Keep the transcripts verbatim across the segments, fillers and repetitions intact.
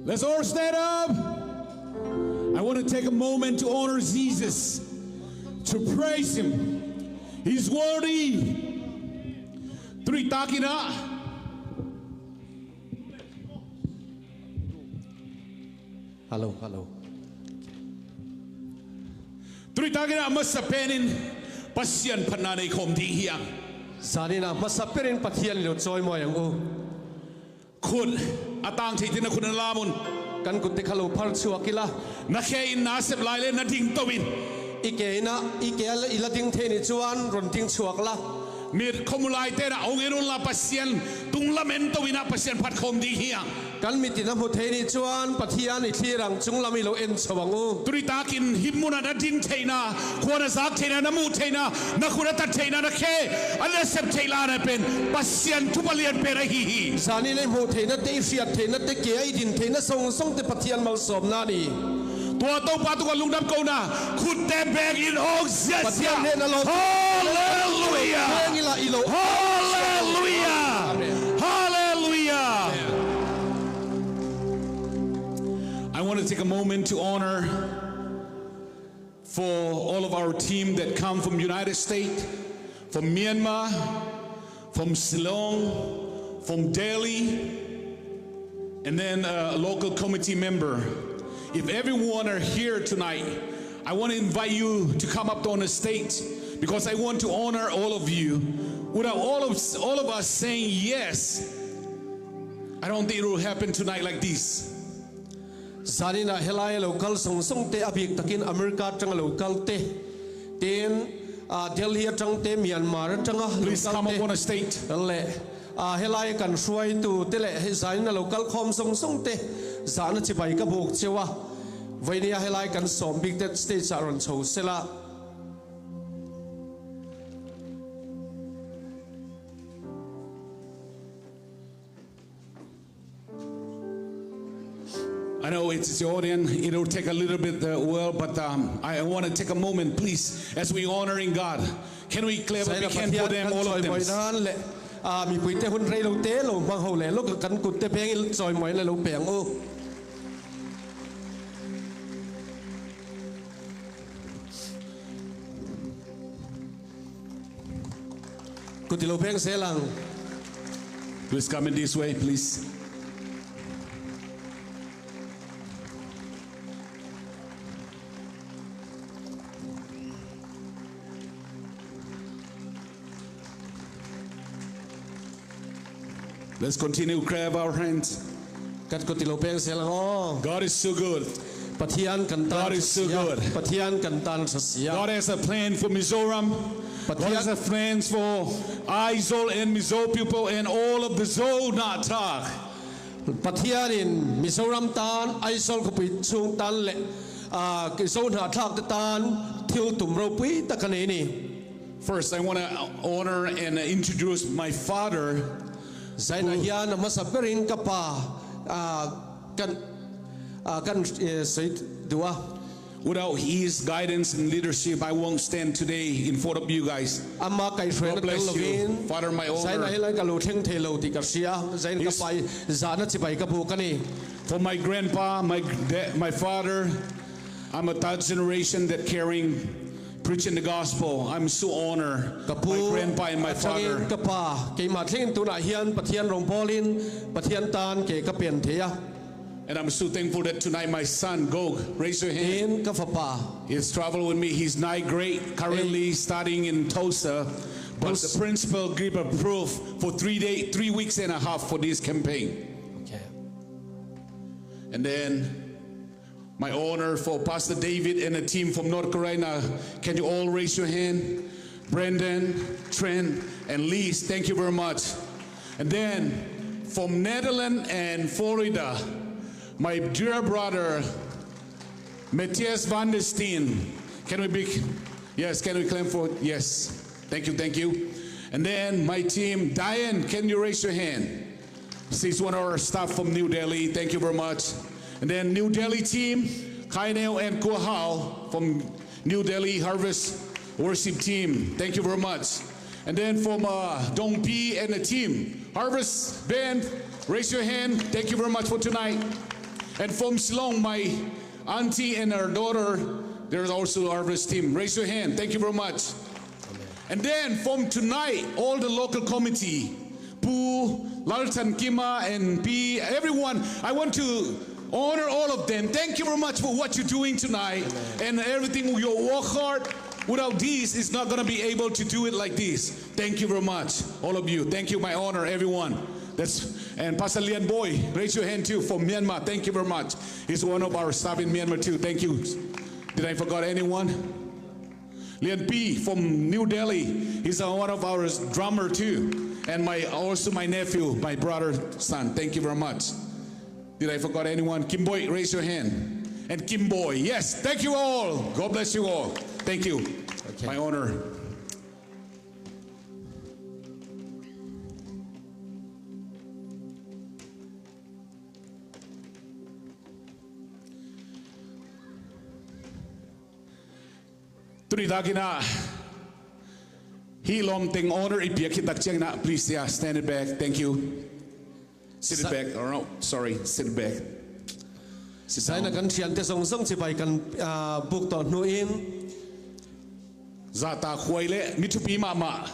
Let's all stand up. I want to take a moment to honor Jesus, to praise him. He's worthy. Three taki na. Hello, hello. Tui takin a masa penin Pasian phatna nei khawm ding hi hang. Zanin a masa penin Pathian lo cawimawi ang u. Khut a tang thei te na khut na lam un. Kan kutte kha lo phar chuak ila. Na khe in na sep lai le na ding to in. I ke ina, i ke i la ding thei ni chuan rawn ding chuak la. Mit khawm lai te na hong en un la Pasian tung lam en to ina Pasian phat khawm ding hi hang. Kan mitin a hmu thei ni chuan Pathian i thlir ang, chunglam i lo en chho ang u. Tui takin hih hmunah na ding theihna, khua na zak theihna, na muh theihna, na khut a tat theihna, na khe a na sep theih lana pen Pasian thupha lian pen ahi hi. Zanin i hmuh theihna te, i hriat theihna te, ke a i din theihna zawng zawng te Pathian malsawmna a ni. Tua Topa tungah lungdam kohna, khutte bengin awng ziahziah. Pathian hnena lo. Hallelujah. Beng ila i lo. Hallelujah. Amen. Hallelujah. Amen. I want to take a moment to honor for all of our team that come from United States, from Myanmar, from Shillong, from Delhi, and then a local committee member. If everyone are here tonight, I want to invite you to come up on the stage because I want to honor all of you. Without all of, all of us saying yes, I don't think it will happen tonight like this. Zanin a helai a lo kal zawng zawng te, a bik takin America aṭanga lo kal te, tin, a, Delhi aṭang te, Myanmar aṭanga lo kal te. Please come up on a stage. Le, a, helai kan hruaitu te leh zanin a lo kal khawm zawng zawng te, zana chibai ka buk cheu a. Vawinia helai kan sawm bik te stage ah rawn chho sela. I know it's your audience. It will take a little bit, uh, well, but, um, I want to take a moment, please, as we honoring God. Can we clap a big hand for them, all of them? Zanin a Pathian kan chawimawi nan leh, a, mipuite hun rei lo te lo hmang ho leh lo kan kutte bengin chawimawi na lo pe ang u. Kut i lo beng zel ang. Please come in this way, please. Let's continue, clap our hands. Kan kut i lo beng zel ang aw. God is so good. Pathian kan tan tha sia. God is so good. Pathian kan tan tha sia. God has a plan for Mizoram. Pathian God has a plan for Aizawl and Mizo people and all of the Zo Ngah Thak. Pathianin Mizoram tan, Aizawl khawpui chhung tan leh, a, Zo Ngah Thak te tan thil tum ropui tak a nei ni. First, I want to honor and introduce my father. Zanin a hian a hmasa berin ka pa, a, kan, a, kan, eh, sawi duh a. Without his guidance and leadership, I won't stand today in front of you guys. Ama kaihhruaina tel lovin, God bless you, Father, my honor. Zanin a helai ka lo thleng thei lo tih ka hria. Zanin ka pa zana chibai ka buk a ni. For my grandpa, my da-, my father, I'm a third generation that carrying, preaching the gospel. I'm so honored. Ka pu, my grandpa and my father. Ka pa, keimah thlengin tunah hian Pathian rawngbawlin, Pathian tan ke ka pen thei a. And I'm so thankful that tonight my son, Gog, raise your hand. Tin ka fapa. He's traveling with me. He's ninth grade, currently studying in Tulsa. But the principal give a proof for three day, three weeks and a half for this campaign. Okay. And then my honor for Pastor David and the team from North Carolina. Can you all raise your hand? Brendan, Trent, and Liz, thank you very much. And then from Netherlands and Florida, my dear brother, Matthias van der Steen. Can we big, yes, can we clap for, yes. Thank you, thank you. And then my team, Diane, can you raise your hand? She's one of our staff from New Delhi. Thank you very much. And then New Delhi team, Kaineo and Kuahao from New Delhi Harvest Worship Team. Thank you very much. And then from, uh, Dong Pi and the team, Harvest Band, raise your hand. Thank you very much for tonight. And from Shillong, my auntie and her daughter, there's also harvest team. Raise your hand. Thank you very much. And then from tonight, all the local committee, Pu, Lalchan Kima, and Pi, everyone, I want to honor all of them. Thank you very much for what you're doing tonight and everything, your work hard. Without this, it's not gonna be able to do it like this. Thank you very much, all of you. Thank you, my honor, everyone. That's, and Pastor Lian Boy, raise your hand too, from Myanmar. Thank you very much. He's one of our staff in Myanmar too. Thank you. Did I forgot anyone? Lian Pi from New Delhi. He's, uh, one of our drummer too. And my, also my nephew, my brother son. Thank you very much. Did I forgot anyone? Kim Boy, raise your hand. And Kim Boy, yes. Thank you all. God bless you all. Thank you. Okay. My honor. Tuni takin ah, hih lawmteng honor i piak khit tak ciangin ah, please, yeah, stand it back. Thank you. Sit it back. Oh, no, sorry, sit it back. Sit down. Zaina kan thiante zongzong cibai kan, ah, buk tawh hnu in. Zahtakhuai le mi thupi mahmah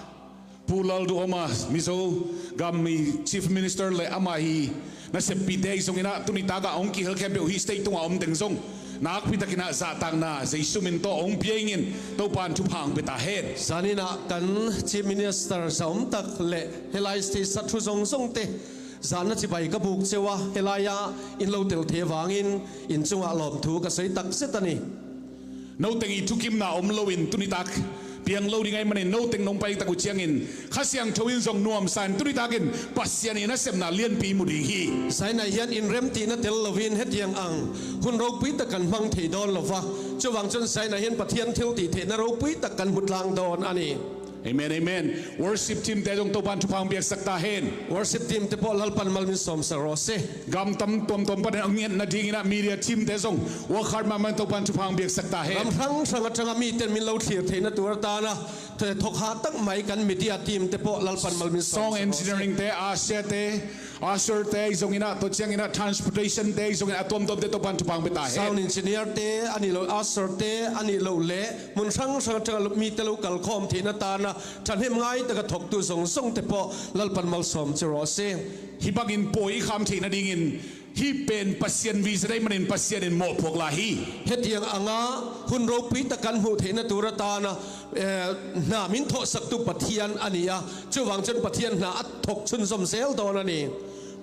Pu Lalduhoma, Mizo gam i Chief Minister le ama hi naseppihte i zongin ah, tuni takah hong kihel khempeuh hih stage tungah om teng zong nakpi takin ah zahtakna Jesu min tawh hong pia ingin, Topa'n thupha hong pia ta hen. Zanin ah kan Chief Minister za om tak le hih lai stage sat thu zongzongte zahna cibai ka buk cio a, hih lai-ah in lo tel thei vangin in cungah lawmthu ka sawi takzet a ni. Noteng i thukimna om loin tuni tak piang lo ding ahih manin, noteng nong pai tak uh ciangin Kha Siangtho in zong nuamsa in, tuni takin Pasian i nasepna lianpi mu ding hi. Zaina hian in remtihna tel loin hetiang ang hun ropui tak kan hmang thei dawn lo va. Chuvang chuan zaina hian Pathian thiltihtheihna ropui tak kan hmu tlang dawn a ni. Amen, amen. Worship team te zong Topa'n thupha hong piaksak ta hen. Worship team te pawh Lalpan mal min sawmsak rawh se. Gam tam tuamtuam panin a ngetna dingin ah media team te zong work hard mahmah in Topa'n thupha hong piaksak ta hen. Ram hrang hrang atanga miten min lo thlir theihna tur atana thawk hah tak mai kan media team te pawh Lalpan mal min sawmsak rawh se. Song engineering te, Asia te, usher te i zongin ah, tua ciangin ah transportation te i zongin ah, a tuamtuam te Topa'n thupha hong pia ta hen. Sound engineer te a nih loh, usher te a nih loh leh hmun hrang hrang atanga mite lo kalkhawm theihna tana thahnem ngai taka thawktu zongzong te pawh Lalpan malsawm che rawh se. Hih bangin pawi i kham theihna dingin hih pen Pasian vision ahih manin Pasian in mawhphuak la hi. Hetiang anga hun ropui tak kan hmuh theihna tur atana, eh, hna min thawhsaktu Pathian a ni a, chuvang chuan Pathian hna a thawk chhunzawm zel dawn a ni.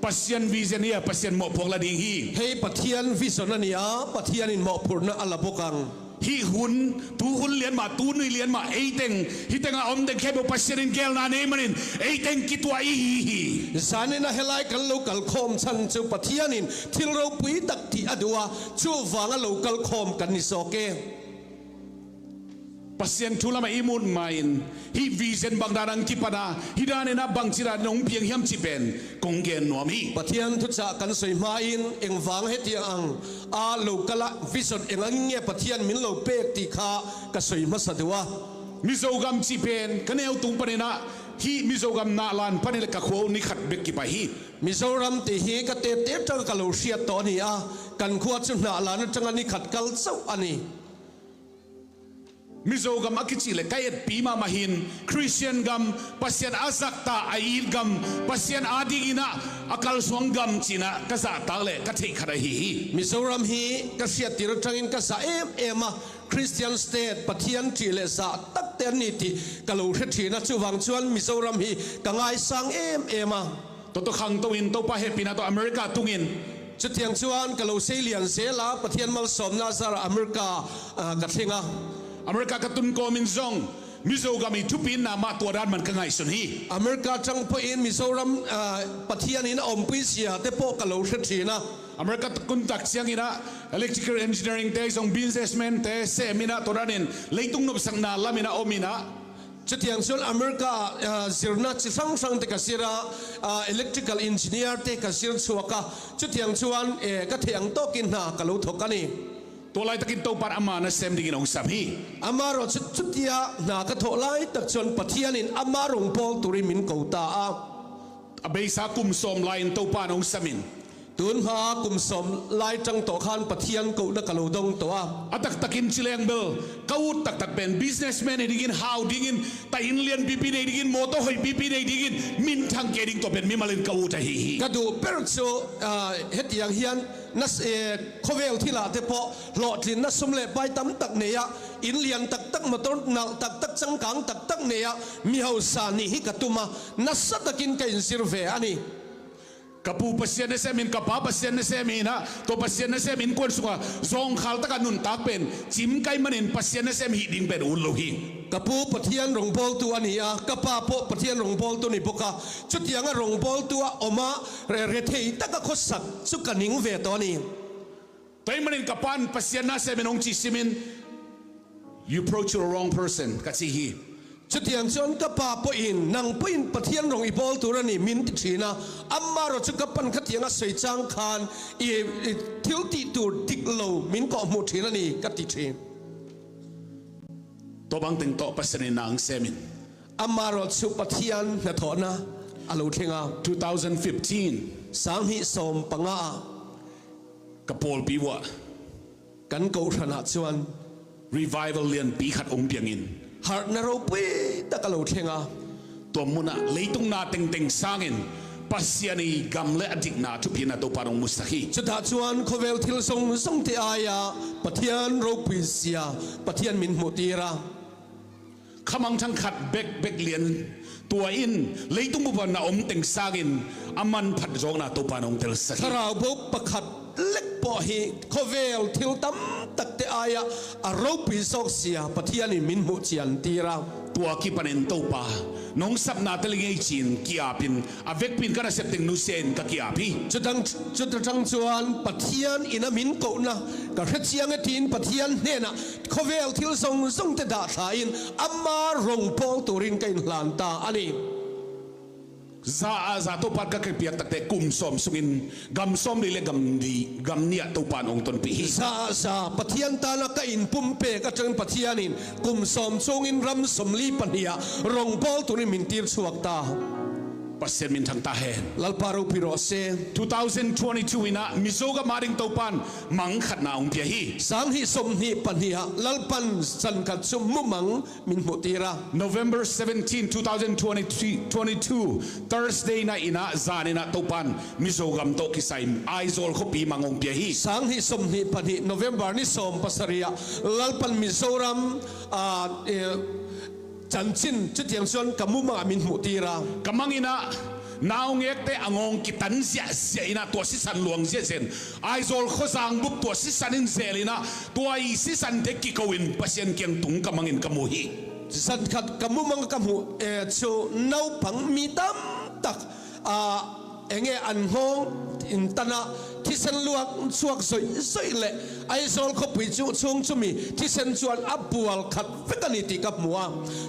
Pasian vision hi a, Pasian mawhphuak la ding hi. Hei Pathian vision a ni a, Pathianin mawhphurhna a la bawk ang. Hih hun, tu hun lian mah, tu nui lian mah, eiteng, hih tengah awm teng khempeuh Pasian in gelna nei manin, eiteng kituah i hi hi. Zanin a helai kan lo kalkhawm chhan chu Pathianin thil ropui tak tih a duh a, chuvanga lo kalkhawm kan ni zawk e. Pasian thu lamah i mut main, hih vision bang dan ang kipan a, hih danin a bangchi danin hong piang hiam cih pen kong gen nuam hi. Pathian thuchah kan sawi hmain engvang hetiang ang a lo kal a, vision eng angin nge Pathian min lo pek tih kha ka sawi hmasa duh a. Mizo gam cih pen ka neu tung panin ah, hih Mizo gam nahlan panin le ka khua uh ni khat bek kipai hi. Mizoram tih hi ka tete aṭanga ka lo hriat tawh a ni a, kan khua chu nahlan aṭanga ni khat kal chauh a ni. Mizo gam a kici le ka etpi mahmah hin, Christian gam, Pasian a zak ta a it gam, Pasian a dingin ah a kalsuan gam cih ah ka zahtak le ka theih khat ahi hi. Mizoram hi ka hriattir aṭangin ka zah em em a, Christian state, Pathian ṭih leh zah takte an ni tih ka lo hre ṭhin a, chuvang chuan Mizoram hi ka ngaisang em em a. Tua tawh khangtoin Topa hehpihna tawh America tungin. Chutiang chuan ka lo sei lian zel a, Pathian malsawmna zarah America, ah, ka thleng a. America ka tun kawmin zawng Mizo gam i thupitna mah tua dan man ka ngaihsun hi. America aṭang pawhin Mizoram, ah, Pathianin a awmpui zia te pawh ka lo hre ṭhin a. America ka tun tak ciangin ah electrical engineering te, zawng businessman te semin ah, tua danin leitung nopsakna lamin a awmin ah. Chutiang chuan America, ah, zirna chi hrang hrang te ka zir a, ah, electrical engineer te ka zir chhuak a. Chutiang chuan, eh, ka theih ang tawkin hna ka lo thawk a ni. Tua laitakin Topa'n ama nasem dingin hong sam hi. Amaherawhchu chutia hna ka thawh lai tak chuan Pathianin ama rawngbawl turin min ko ta a. A beisa kum sawm laiin Topa'n hong samin. Tun hma kum sawm lai tang tawh khan Pathian kohna ka lo dong tawh a. A taktakin ci leng bel ka ut taktak pen businessman hi dingin, hau dingin, tahin lianpipi nei dingin, mawtaw hoihpipi nei dingin, minthang kei ding tawh pen mimalin ka ut ahi hi. Ka duh ber cu, ah, hetiang hian na s-, eh, khawvel thilahte pawh hlawhtlinna sum le pai tam tak nei ah, inn lian taktak, motor nalh taktak, changkang taktak nei ah, mi hausa nih hi ka tum a, nasa takin ka inzir ve a ni. Ka pu Pasian nasem in, ka pa Pasian nasem in ah, tua Pasian nasem innkuan sungah zawngkhal taka nuntak pen cim kai manin Pasian nasem hih ding pen ut lo hi. Ka pu Pathian rawngbawltu a ni a, ka pa pawh Pathian rawngbawltu ni bawk a, chutianga rawngbawltu a om a, re-, rethei taka khuasak cu ka ning ve tawh a ni. Tua ahih manin ka pa'n Pasian nasem in hong cih simin, "You approach the wrong person," ka ci hi. Chutiang chuan ka pa pawhin, "Nang pawhin Pathian rawng i bawl tur a ni," min ti ṭhin a, amah ruah chu ka pa'n khatianga sawi chang khan, "I, i thil tih tur dik lo min kawhhmuh ṭhin a ni," ka ti ṭhin. Tua bang teng tawh Pasian in na ang semin. Amah ruah chu Pathian hnathawhna a lo thleng a. Two thousand fifteen. Sang hnih sawm panga ah. Ka pawlpi uah. Kan kohhran ah chuan. Revival lianpi khat hong piangin. Harhna ropui tak a lo thleng a. Tua hmunah leitung na tengteng sangin Pasian i gam le a dikna thupina Topa'n hong musak hi. Chutah chuan khawvel thil zawng zawngte aia Pathian ropui zia Pathian min hmuhtir a. Khamangthang khat bek bek lian tua in leitung bup ah na om teng sangin a manphat zawkna Topa'n hong telsak hi. Thlarau bo pakhat lek pawh hi khawvel thil tam takte aia a ropui zawk zia Pathian in min hmuh chiantir a. Tua kipanin Topa, nong sapna te lingei cin kiapin a vekpin ka nasep teng nusia in ka kiap hi. Chutang, chutang chuan Pathian ina min kohna ka hre chiang e tiin Pathian hnenah khawvel thil zawng zawngte dah thla in ama rawng pawl turin ka inhlan ta a ni. Za a za Topa ka ka piak takte kum sawm sungin gam sawm li le gam li, gam nih ah Topa'n hong tonpih hi. Za a za Pathian tana ka inpumpek aṭangin Pathian in kum sawm chungin ram sawmli pahnih ah rawng pawl turin min tir chhuak ta. Pasian min thang ta hen. Lalpa ropui rawh se. Two thousand twenty-two inah Mizo gam a ding Topa'n mang khatna hong pia hi. Sang hnih sawmhnih pahnih ah Lalpa'n zan khat chu mumang min hmuhtir a. November seventeen, two thousand twenty-two, Thursday night inah, zan inah Topa'n Mizo gam tawh kisai Aizawl khuapi mang hong pia hi. Sang hnih sawmhnih pahnih November ni sawm pasarih ah Lalpa'n Mizoram, ah, eh, chanchin chutiang chuan ka mumang ah min hmuhtir a. Ka mang inah naungekte a ngawng kitan ziahziah inah tua sisan luang ziahziah in Aizawl khuazang bup tua sisan in zel inah tua i sisante kiko in Pasian kiang tung ka mangin ka mu hi. Zan khat ka mumang ka hmuh, eh, chu naupang mi tam tak, ah, enge an nghawng in tana thisen luak chhuak zawih zawih leh Aizawl khawpui chu chung chumi thisen chuan a bual khat vek a ni tih ka hmu a.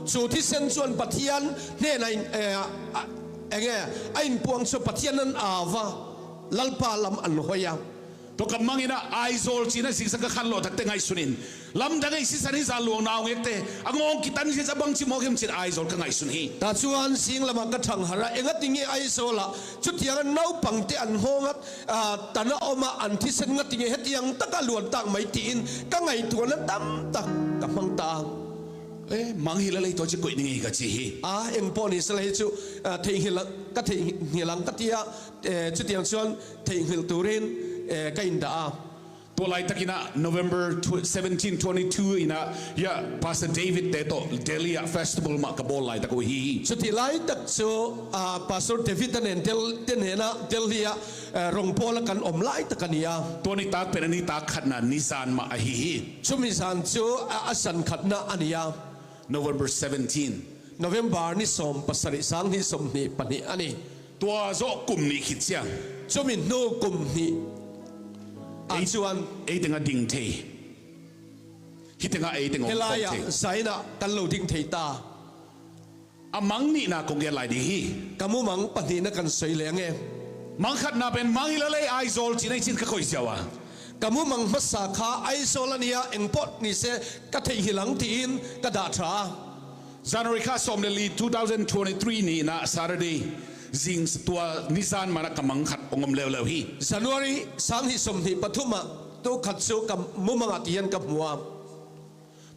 Chu thisen chuan Pathian hnenah in, eh, a, enge a inpuang chu Pathian an au va, Lalpa lam an hawi a. Tua ka mang inah Aizawl cina zingsa ka khan lawh takte ngaihsun in lamdang ei sisan hi zan luang naungekte a ngawng kitan hi a bang ci mawk em cin Aizawl ka ngaihsun hi. Tah chuan zing lamah ka thang har a, engatinge Aizawl ah chutianga naupangte an nghawng a, ah, tana awm a an thisen ngatinge hetiang taka luan tak mai tiin ka ngaihtuahna tam tak ka hmang ta a. Eh, mang hi la lei tawh ci koih ni ngei ka ci hi. A, eng pawh ni se la hi chu, ah, theihnghilh ka theihnghilh ang ka ti a, eh, chutiang chuan theihnghilh turin, eh, ka indah a. Tua laitak inah November tw-, seventeen, twenty-two inah, ya, Pastor David te tawh Delhi ah festival mah ka bawl laitak uh hi. Chuti laitak chu, ah, Pastor David te nen Del-, te hnenah Delhi ah, eh, rawng pawla kan awm laitak a ni a. Tua nitak pen a nitak khatna nizan mah ahi hi. Chumi zan chu a, a zan khatna a ni a. November seventeen. November ni sawm pasarih, sang hnih sawmhnih pahnih a ni. Tua zawh kum nih khit chiang. Chumi hnu kum hnih ah chuan ei tengah ding thei. Hi tengah ei teng awm thei. Helaiah zainah kan lo ding thei ta. A mang nihna kong gen lai ding hi. Ka mumang pahnihna kan sawi leng e. Mang khatna pen mang hi la lei Aizawl cin ei cin ka koih ziau a. Ka mumang hmasa kha Aizawl a nia, eng pawh ni se ka theihnghilh ang tiin ka dah ṭha a. January kha sawm le li, two thousand twenty-three nihna Saturday, Zing tua nizan manah ka mang khat hong om leuleu hi. January sang hnih sawmhnih pathum ah tu khat cu ka mumang ah tihian ka hmu a.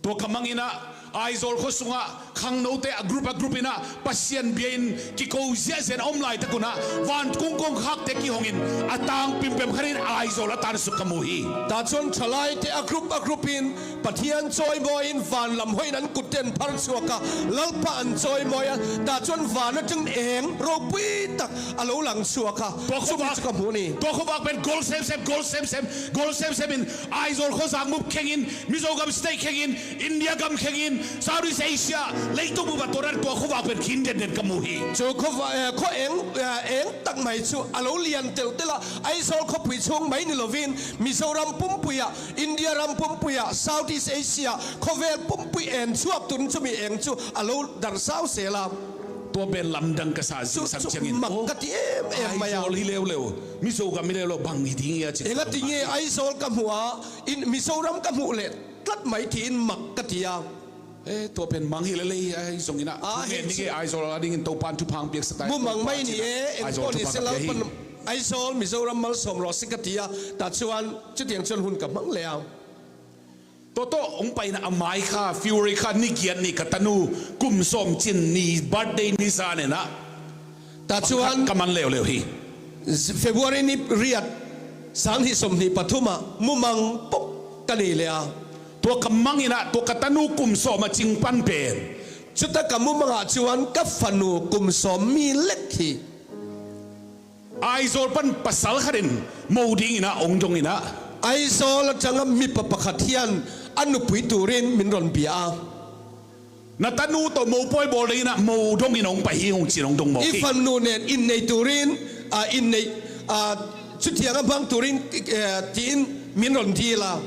Tua ka mang inah Aizawl khua sungah khangnote a group a group inah Pasian bia in kiko ziahziah a om laitak unah van kungkong khakte kihongin a tang pimpem khatin Aizawl a tansuk ka mu hi. Tahcuan ṭhalaite a group a group in Pathian cawimawi in van lam hoih in an kutte an phar chuak a, Lalpa an cawimawi a, tahcuan van a ṭing eng ropui tak a lo lang chuak a. Tua khuavak, tua khuavak pen gol semsem, gol semsem, gol semsem in Aizawl khuazak mup khengin, Mizo gam state khengin, India gam khengin, Southeast Asia leitung bup ah tua dan tua khuavak pen khin denden ka mu hi. Cu khuava-, eh, khua eng, eh, eng tak mai cu a lo lian teltel a, Aizawl khuapui chung mai ni loin Mizoram pumpui ah, India ram pumpui ah, Southeast Asia khuavel pumpui en chuak tun cumi eng cu a lo darh sau sel a. Tua pen lamdang ka sa zingsang ciangin mak ka ti em em mai a. Aizawl hi leuleu, Mizo gam hi leuleu, bang hi ding hi a ci. Eng a ti nge Aizawl ka hmuh a, in Mizoram ka hmuh leh tlat mai tiin mak ka ti a. Eh, tua pen mang hi lelei, ai zongin ah. Ah, thu ngen ni nge Aizawl a dingin Topan thupha piaksa ta. Mumang mai ni e, eng pawh ni se Lalpan Aizawl Mizoram malsawm rawh si ka ti a. Tahcuan cutiang cuan hun ka hmang le a. Tua tawh hong paina a mai kha, February kha ni giat ni ka tanu kum sawm cin ni birthday ni zan inah. Tahcuan ka man leuleu hi. February ni riat sang hnih sawmhnih pathum ah mumang pok ka nei le a. Tua ka mang inah tua ka tanu kum sawm a cing pan pen. Cuta ka mumang ah cuan ka fanu kum sawm mi lek hi. Aizawl pan pasal khat in mo ding inah hong dong inah. Aizawl a tangah mipa pakhat hian a nupui turin min ron bia a. Na tanu tawh mopawi bawl ding inah mo dong in hong pai hi hong cin hong dong mawk hi. I fanu nen inn nei turin, a, inn nei, a, cutiang a hmang turin, eh, tiin min ron dil a.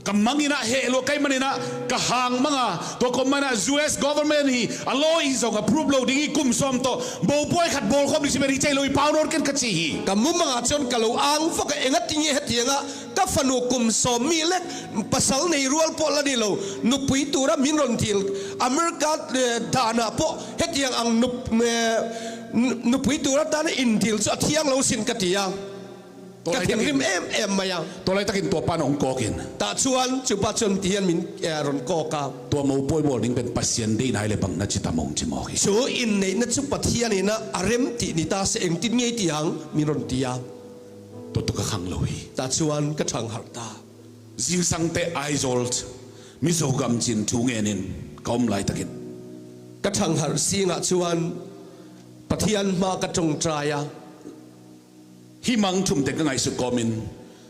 Ka mang inah heh lua kei man inah ka hang mang a, tua kawm man inah U S government hi a law in zong approve lo ding hi, kum sawm tawh mopawi khat bawlkhawm ding si pen hi cei lo hi, pau nawn ken ka ci hi. Ka mumang ah cuan ka lo ang vak a, eng a ti nge hetiang ah ka fanu kum sawm mi lek pasal nei rual pawh la ni lo, nupui tura min ron dil America, eh, dan ah pawh hetiang ang nup-, eh, nu-, nupui tura tan a in dil cu a thiang lo sin ka ti a. Ka thinrim em em mai a. Tua laitakin tua pan hong kawk in. Tahcuan cupa cuan tihian min, eh, ron kawk a. Tua mopawi bawl ding pen Pasian deihna hi le bang na ci tam hong ci mawk hi. Cu inn neihna cu Pathian inah a rem tih ni ta se, engtin ngei tiang min ron ti a. Tua tawh ka khang lo hi. Tahcuan ka ṭhangharh ta. Zingsangte Aizawl Mizo gam cin thu ngenin ka om laitakin ka ṭhangharh singah cuan Pathian hma ka ṭawngṭai a. Hih mang thumte ka ngaihsut kawmin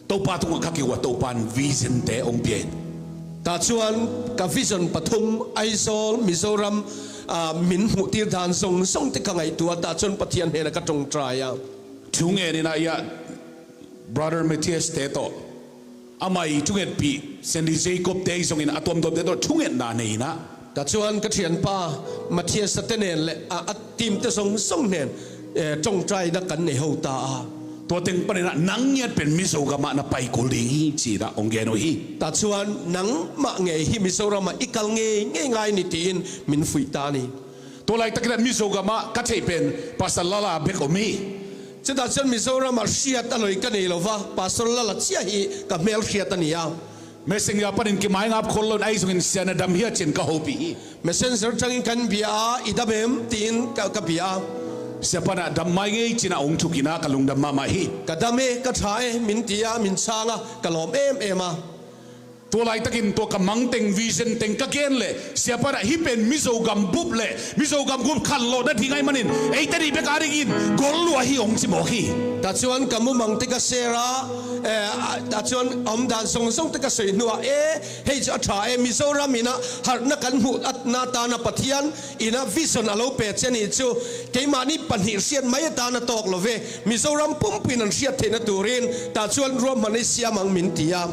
Topa tungah ka kiuh a, Topan vision te hong pia in. Tahcuan ka vision pathum Aizawl, Mizoram, ah, min hmuhtir dan zongzong te ka ngaihtuah a, tahcuan Pathian hnenah ka ṭawngṭai a. Thu ngenin ah, ia, Brother Matthias te tawh, amah i thungetpih Sandy Jacob te i zongin a tuamtuamte tawh thungetna nei inah. Tahcuan ka ṭhianpa Matthias a te nen le a, a team te zongzong nen, eh, ṭawngṭaina kan nei ho ta a. Tua teng paninah nang ngiat pen Mizo gamah na pai kul ding hi ci-inah hong gen uh hi. Tahcuan nangmah ngei hi Mizoramah i kal ngei ngei ngai ni tiin min fuih ta ni. Tua laitakinah Mizo gamah ka theih pen Pastor Lala bek om hi. Cutah cian Mizoramah hriat a loi ka nei lo va, Pastor Lala cia hi ka hmel hriat a ni a. Messenger panin kimaingap khol loin ahi zongin Sia na dam hia cin ka hopih hi. Messenger tangin kan bia a, i dam em tiin ka, ka bia a. Sia panah dam mai ngei cinah hong thukinah ka lungdam mahmah hi. Ka dam e, ka ṭha e, min ti a, min sang a, ka lawm em em a. Tua laitakin tua ka mang teng, vision teng ka gen leh Sia panah hih pen Mizo gam bup le Mizo gam gum khanlawhna ding ahih manin eite nih bek a dingin gol lua hi hong ci mawk hi. Tahcuan ka mumangte ka share a, eh, tahcuan a omdan zongzongte ka sawi hnuah, eh, hei cu a ṭha e, Mizoram inah harhna kan hmuh atna tana Pathian inah vision a lo pe cian hi cu, keimah nih pahnih hriat mai a tana tawk lo ve, Mizoram pumpui nan hriat theihna turin tahcuan ruahman ei siam ang min ti a.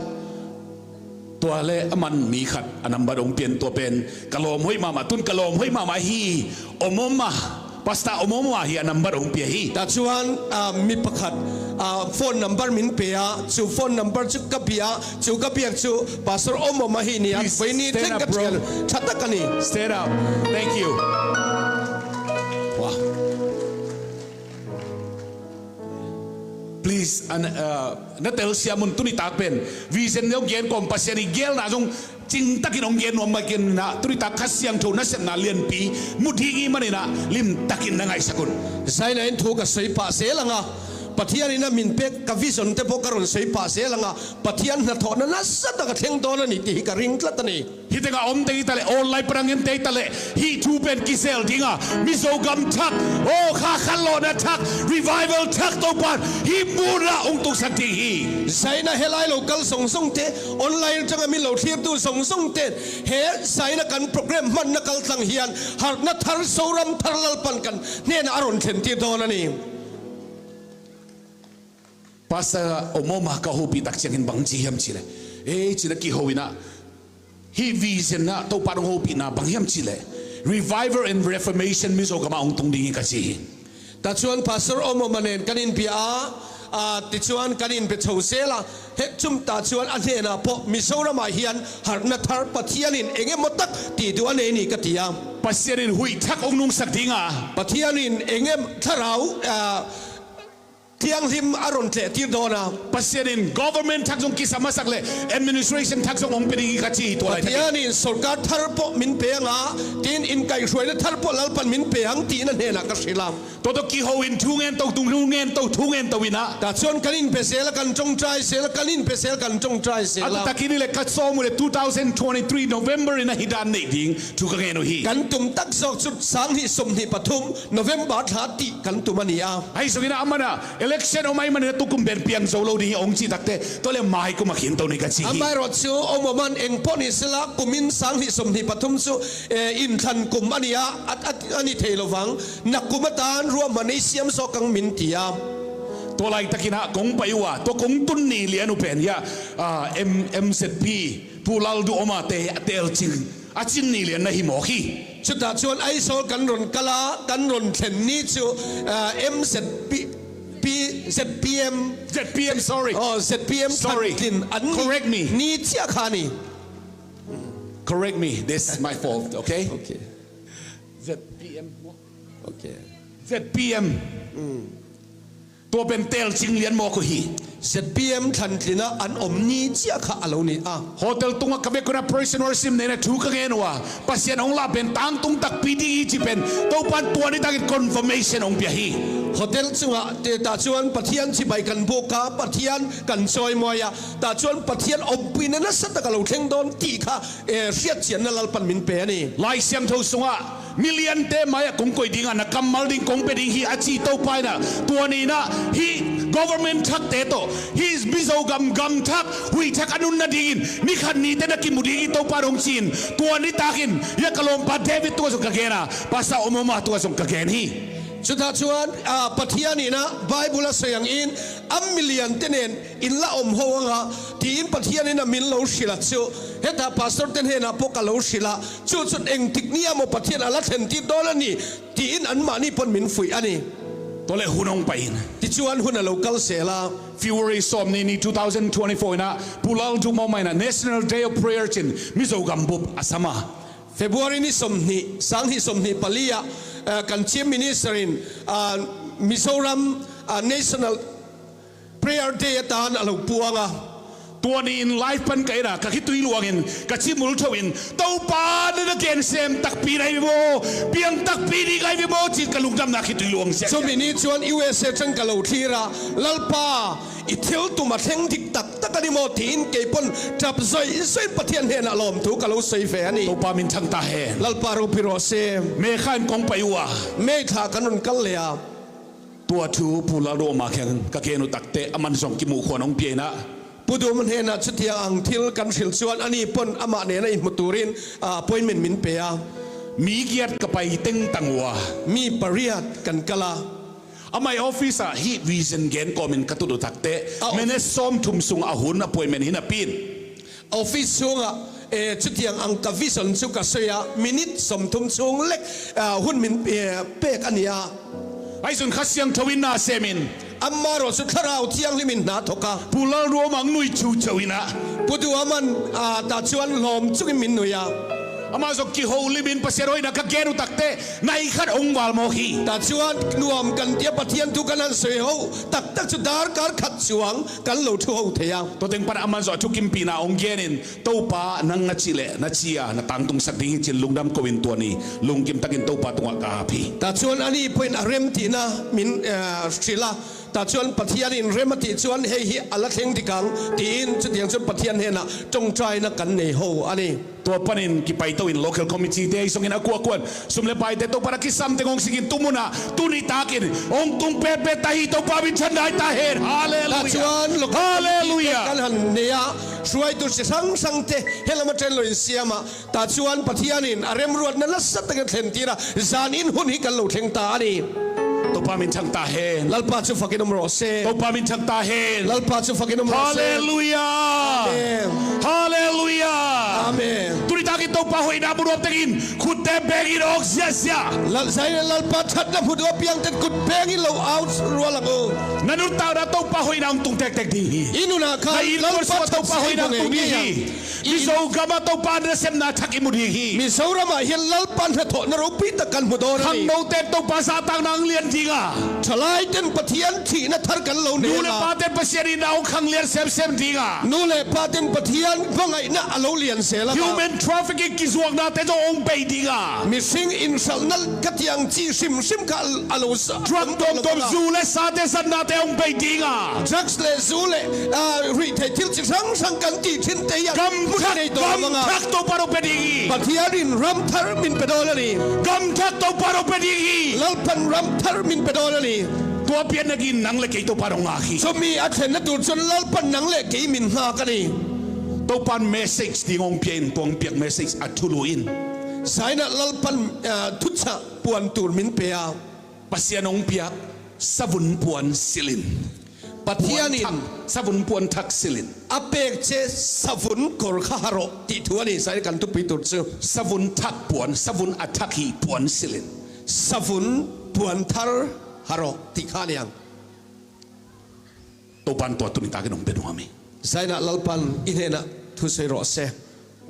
Tua le a man mi khat a nambat hong pian tua pen ka lawm hoih mahmah, tun ka lawm hoih mahmah hi. Om om a, Pastor om om a hi a nambat hong pia hi. Tahcuan, ah, mi pakhat, ah, phone number min pe a, cu phone number cu ka bia, cu ka biak cu Pastor om om a hi ni a. Please, voi ni stand up, bro. Thleng ka ṭhial ṭha tak a ni. Stand up. Thank you. Wow. An, ah, na telsiam un tuni tak pen vision hong gen kawm Pasian i gelna zong cingtakin hong gen nuam mah kei inah tuni tak Kha Siangtho nasepna lianpi mu ding i hih maninah limtakin na ngaihsak un. Zaina in thu ka soi pah se langa, Pathian in a min pek ka vision te pawh ka run soi pah se langa, Pathian hnathawhna nasatak a thleng dawn a ni ti hi ka ring tlat a ni. Hih tengah om teng hi taleh, online pan a ngen teng hi taleh, hih thu pen kisel dinga Mizo gam thak, aw, kha khanlawhna thak, revival thak Topan hih munah hong tuksak ding hi. Zaina he lai lo kal zongzongte, online tanga min lo thlirtu zongzongte, he zaina kan program hmanna kaltlang hian harhna thar Zoram thar Lalpan kan hnenah a rawn thlentir dawn a ni. Pastor Omoma ka hopih tak ciangin bang ci hiam cihleh, ei, cina kiho inah hih vision ah Topa hong hopihna bang hiam cihleh, revival and reformation Mizo gamah hong tung ding hi ka ci hi. Tah chuan Pastor Omoma nen kan inbia a, a, tichuan kan inbe chho zel a, hek chum tah chuan a hnenah pawh Mizoramah hian harhna thar Pathianin eng emaw tak tih duh a nei ni ka ti a. Pasianin huih thak hong nungsak dinga, Pathianin eng em thlarau, a, thianghlim a rawn tlehtir dawn a. Pasianin government thak zong kisam a sak leh administration thak zong hong pe ding hi ka ci hi tua laitakin. Pathianin sorkar thar pawh min pe ang a, tin inkaihhruaina thar pawh Lalpan min pe ang tiin a hnenah ka hrilh a. Tua tawh kiho in thu ngen to, thu ngen to, thu ngen to inah. Tah chuan kan inbe zel a, kan ṭawngṭai zel a, kan inbe zel, kan ṭawngṭai zel a. A taktak hi ni leh ka sawm uh leh two thousand twenty-three November in a hi dan neih ding thu ka ngen uh hi. Kan tum tak zawk chu sanghnih sawmhnih pathum November thla tih kan tum a ni a. Ahi zongin a mana election awm ahi manin a tukum pen piang zo lo ding hi hong cih takte, tua leh mai kum a khin to ni ka ci hi. Amaherawhchu Omoman eng pawh ni sela, kumin sanghnih sawmhnih pathum chu, eh, inthlan kum a ni a, a, a, a ni thei lo vang, na kum atan ruahman ei siam zawk ang min ti a. Tua laitakin a kong pai uh a, tua kong tun ni lian uh pen hi a, ah, M-, M Z P, Pu Lalduhoma te, a telcing a cin ni lian na hi mawk hi. Chutah chuan Aizawl kan rawn kal a, kan rawn thlen ni chu, ah, M Z P, P, Z P M. Z P M, sorry. Oh, Z P M, sorry. Thlan tlin an ni. Correct me. Ni chiah kha ni. Correct me. This is my fault, okay? Okay. Z P M. Okay. Z P M. Mm. Tua pen telcing lian mawk uh hi. Z P M thlan tlina an awm ni chiah kha a lo ni a. Hotel tungah ka vek un a praise and worship neihna thu ka ngen uh a, Pasian hong lah pen tangtung takpi ding hi cih pen Topan tua ni takin confirmation hong pia hi. Hotel chungah te tah chuan Pathian chibai kan buk a, Pathian kan chawimawi a, tah chuan Pathian awmpuina nasa tak a lo thleng dawn tih kha, eh, hriatchianna Lalpan min pe a ni. Lai Siangtho sungah, miliante maiah kong koih dinga na kammal ding kong pe ding hi a ci Topa inah, tua ni inah hih government thakte tawh, hih Mizo gam gam thak, huih thak a nunna dingin ni khat nite na kimu ding hi Topa hong ci-in, tua ni takin hia ka lawmpa David tungah zong ka gen a, Pastor Omoma tungah zong ka gen hi. Chutah chuan, ah, Pathian inah Bible a sawi angin, a miliante nen in la awm ho anga, tiin Pathianin a min lo hrilh a chu, hetah pastor te hnenah pawh ka lo hrilh a, chu chu engtik ni emaw Pathian a la thlentir dawn a ni, tiin anmahni pawn min fuih a ni. Tua leh hun hong pai in. Tichuan hun a lo kal zel a. February sawmhnih ni two thousand twenty-four inah Pu Lalduhoma inah National Day of Prayer cin Mizo gam bup a sam a. February ni sawmhnih, sanghnih sawmhnih pali ah, eh, kan Chief Minister in, ah, Mizoram, ah, National Prayer Day atan a lo puang a. Tua niin live pan ka en a, ka khitui luangin, ka chimul thoin, Topa na na gen sem takpi na hi ve maw, piang takpi ding a hi ve maw, cin ka lungdamna khitui luang ziah. Chumi ni chuan U S A aṭang ka lo thlir a, Lalpa, i thil tum a thleng dik tak tak a ni maw tiin kei pawn ṭap zawih zawih Pathian hnenah lawmthu ka lo sawi ve a ni. Topa min thang ta hen. Lalpa ropui rawh se. May kha in kong pai uh a. May thla kan rawn kal leh a. Tua thu Pu Lalduhoma khian ka gen uh takte, aman zawng kimuh khuan hong pia inah. Pu Duhoma hnenah chutiang ang thil kan hrilh chuan ani pawn amah nena inhmu turin, ah, appointment min pe a. Mi giat ka pai teng tang uh a. Mi pariat kan kal a. Amah office ah hih vision gen kawmin ka tut uh takte, ah, minute sawmthum sung a hun appointment hi napi in. Office chhungah, eh, chutiang ang ka vision chu ka sawi a, minute sawmthum chhung lek, ah, hun min, eh, pek a ni a. Ahi zun Kha Siangtho in na semin. Amaherawhchu Thlarau Thianghlimin hna thawk a. Pu Lalduhoma ang nui cheu cheu inah. Pu Duhoman, ah, tah chuan lawm chungin min nui a. Amah zong kiho limin Pasian hoihna ka gen uh takteh nai khat hong valmawk hi. Tah chuan nuam kan tia Pathian thu kan han sawi ho taktak chu darkar khat chuang kan lo thu ho thei a. Tua teng pana amah zong a thukimpihna hong genin Topa nang na cih leh na ci a na tangtungsak ding hi cin lungdam koin tua ni lungkim takin Topa tungah ka ap hi. Tah chuan ani pawhin a rem tihna min, eh, hrilh a. Tah chuan Pathianin rem a tih chuan hei hi a la thleng dik ang tiin chutiang chuan Pathian hnenah ṭawngṭaina kan nei ho a ni. Tua panin kipaitoin local committee te ahi zongin a kuahkuahin sum le paite Topa a kisam teng hong sikin tumunah tuni takin hong tung petpet ta hi. Topa min ṭha ngai ta hen. Halleluia. Tah chuan local committee te kan han nei a, hruaitu chi hrang hrangte helama ṭan lo insiam a. Tah chuan Pathianin a remruatna nasa takin thlentir a, zanin hun hi kan lo thleng ta a ni. Topa min thang ta hen. Lalpa chu fakin awm rawh se. Topa min thang ta hen. Lalpa chu fakin awm rawh se. Halleluia. Amen. Halleluia. Amen. Tuni takin Topa hoihna hmu nuam takin khutte bengin awk ziahziah. Lal, zanin Lalpa ṭhatna hmu duh apiangten kut bengin lo au rual ang u. Na nuntakna Topa hoihna hong tung tektek ding hi. I nunah khan Lalpa ṭhat sung Topa hoihna hong tung ding hi. Mizo gama Topa nasepna thak i mu ding hi. Mizoramah hian Lalpa hnathawhna ropi tak kan hmu dawn a ni. Khangnote Topa zahtakna ang lian ding a. Ṭhalaiten Pathian thihna thar kan lo nei a. Nu leh paten Pasian itna hong khang lian semsem ding a. Nu leh paten Pathian hmangaihna a lo lian zel a. Human trafficking kizuaknate zong hong bei ding a. Mihring inhralhna ka tiang chi hrim hrim kha a lo sa. Drug tuamtuam zu leh sate zatnate hong bei ding a. Drugs leh zu leh, ah, ruih theih thil chi hrang hrang kan tih ṭhinte hian gam thak, gam thak Topa hong pe ding hi. Pathianin ram thar min pe dawn a ni. Gam thak Topa hong pe ding hi. Lalpan ram thar min pe dawn a ni. Tua pian nakin nang leh kei Topa hong ngak hi. Chumi a thlenna tur chuan Lalpan nang leh kei min ngak a ni. Topan message ding hong pia in, tua hong piak message a thulu in. Zaninah Lalpan, ah, thuchah puan tur min pe a. Pasian hong piak savun puan silhin. Pathianin puan thak, savun puan thak silhin. A pek che savun kawr kha ha rawh tih thu a ni, zanin kan thupi tur chu. Savun thak puan, savun a thak hi puan silhin. Savun puan thar ha rawh tih kha a ni ang. Topan tua tuni takin hong pe nuam hi. Zaninah Lalpan i hnenah thu sawi rawh se.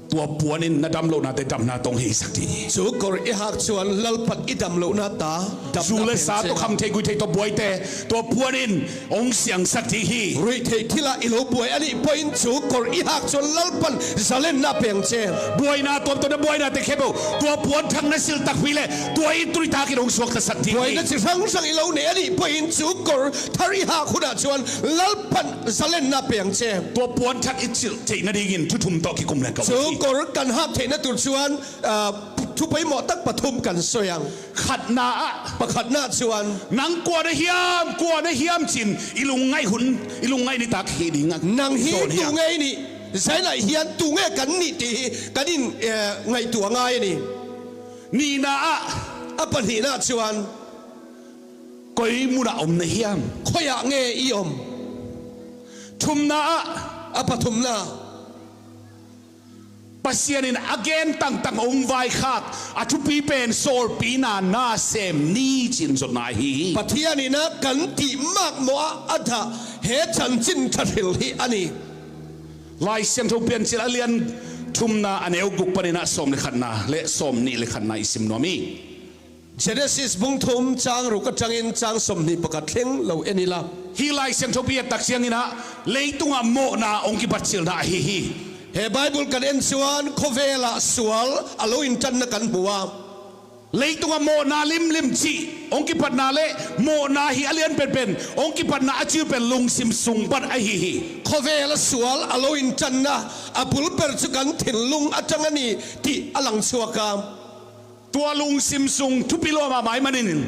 Tua puanin na dam lohnate damna tawh hong heisak ding hi. Chu kawr i hak chuan Lalpan i dam lohna ta damna peng che. Zu leh sa tawh kham thei gui thei tawh buaite tua puanin hong siangsak ding hi. Ruih theih thilah i lo buai a nih pawhin chu kawr i hak chuan Lalpan zalenna peng che. Buaina tuamtuamna buainate khempeuh tua puan thak na sil takpi leh tua in tuni takin hong suaktasak ding hi. Buaina chi hrang hrang i lo nei a nih pawhin chu kawr thar i hak hunah chuan Lalpan zalenna peng che. Tua puan thak i chilh theih nadingin thu thum tawh kikum leh ka ut hi. Chu kawr kan hak theihna tur chuan, ah, thu pawimawh tak pathum kan sawi ang. Khatna ah, pakhatna chuan, nang kua na hiam, kua na hiam chin i lungngaih hun, i lungngaih nitak hi ding a. Nang hi tu nge i nih, zaninah hian tu nge kan nih tih hi kan in, eh, ngaihtuah ngai a ni. Nihna ah, a pahnihna chuan, koi munah awm na hiam? Khawiah nge i awm? Thumna ah, a pathumna, Pasianin a gen tangtang hong vaikhak a thupi pen sawlpina na sem ni chin zawtna ahi hi. Pathianin a kan tih makmawh a, a dah he chanchin ṭha hril hi a ni. Lai Siangtho Piancil a lian thumna a neu guk panin a sawm leh khatna leh sawm nih leh khatna i sim nuam hi. Genesis bung thum chang ruk aṭangin chang sawmhnih pakhat thleng lo en ila. Hi Lai Siangtho i et tak chiangin a leitungah mawhna hong kibatchilhna ahi hi. He Bible kan en chuan khawvelah sual a lo inṭanna kan hmu a. Leitungah mawhna limlim chih hong kipatna leh mawhna hi a lian penpen hong kipatna a chiu pen lungsim sung pan ahi hi. Khawvela sual a lo inṭanna a bul ber chu kan thinlung aṭang a ni tih a lang chhuak a. Tua lungsim sung thupi luat mahmah ahih manin,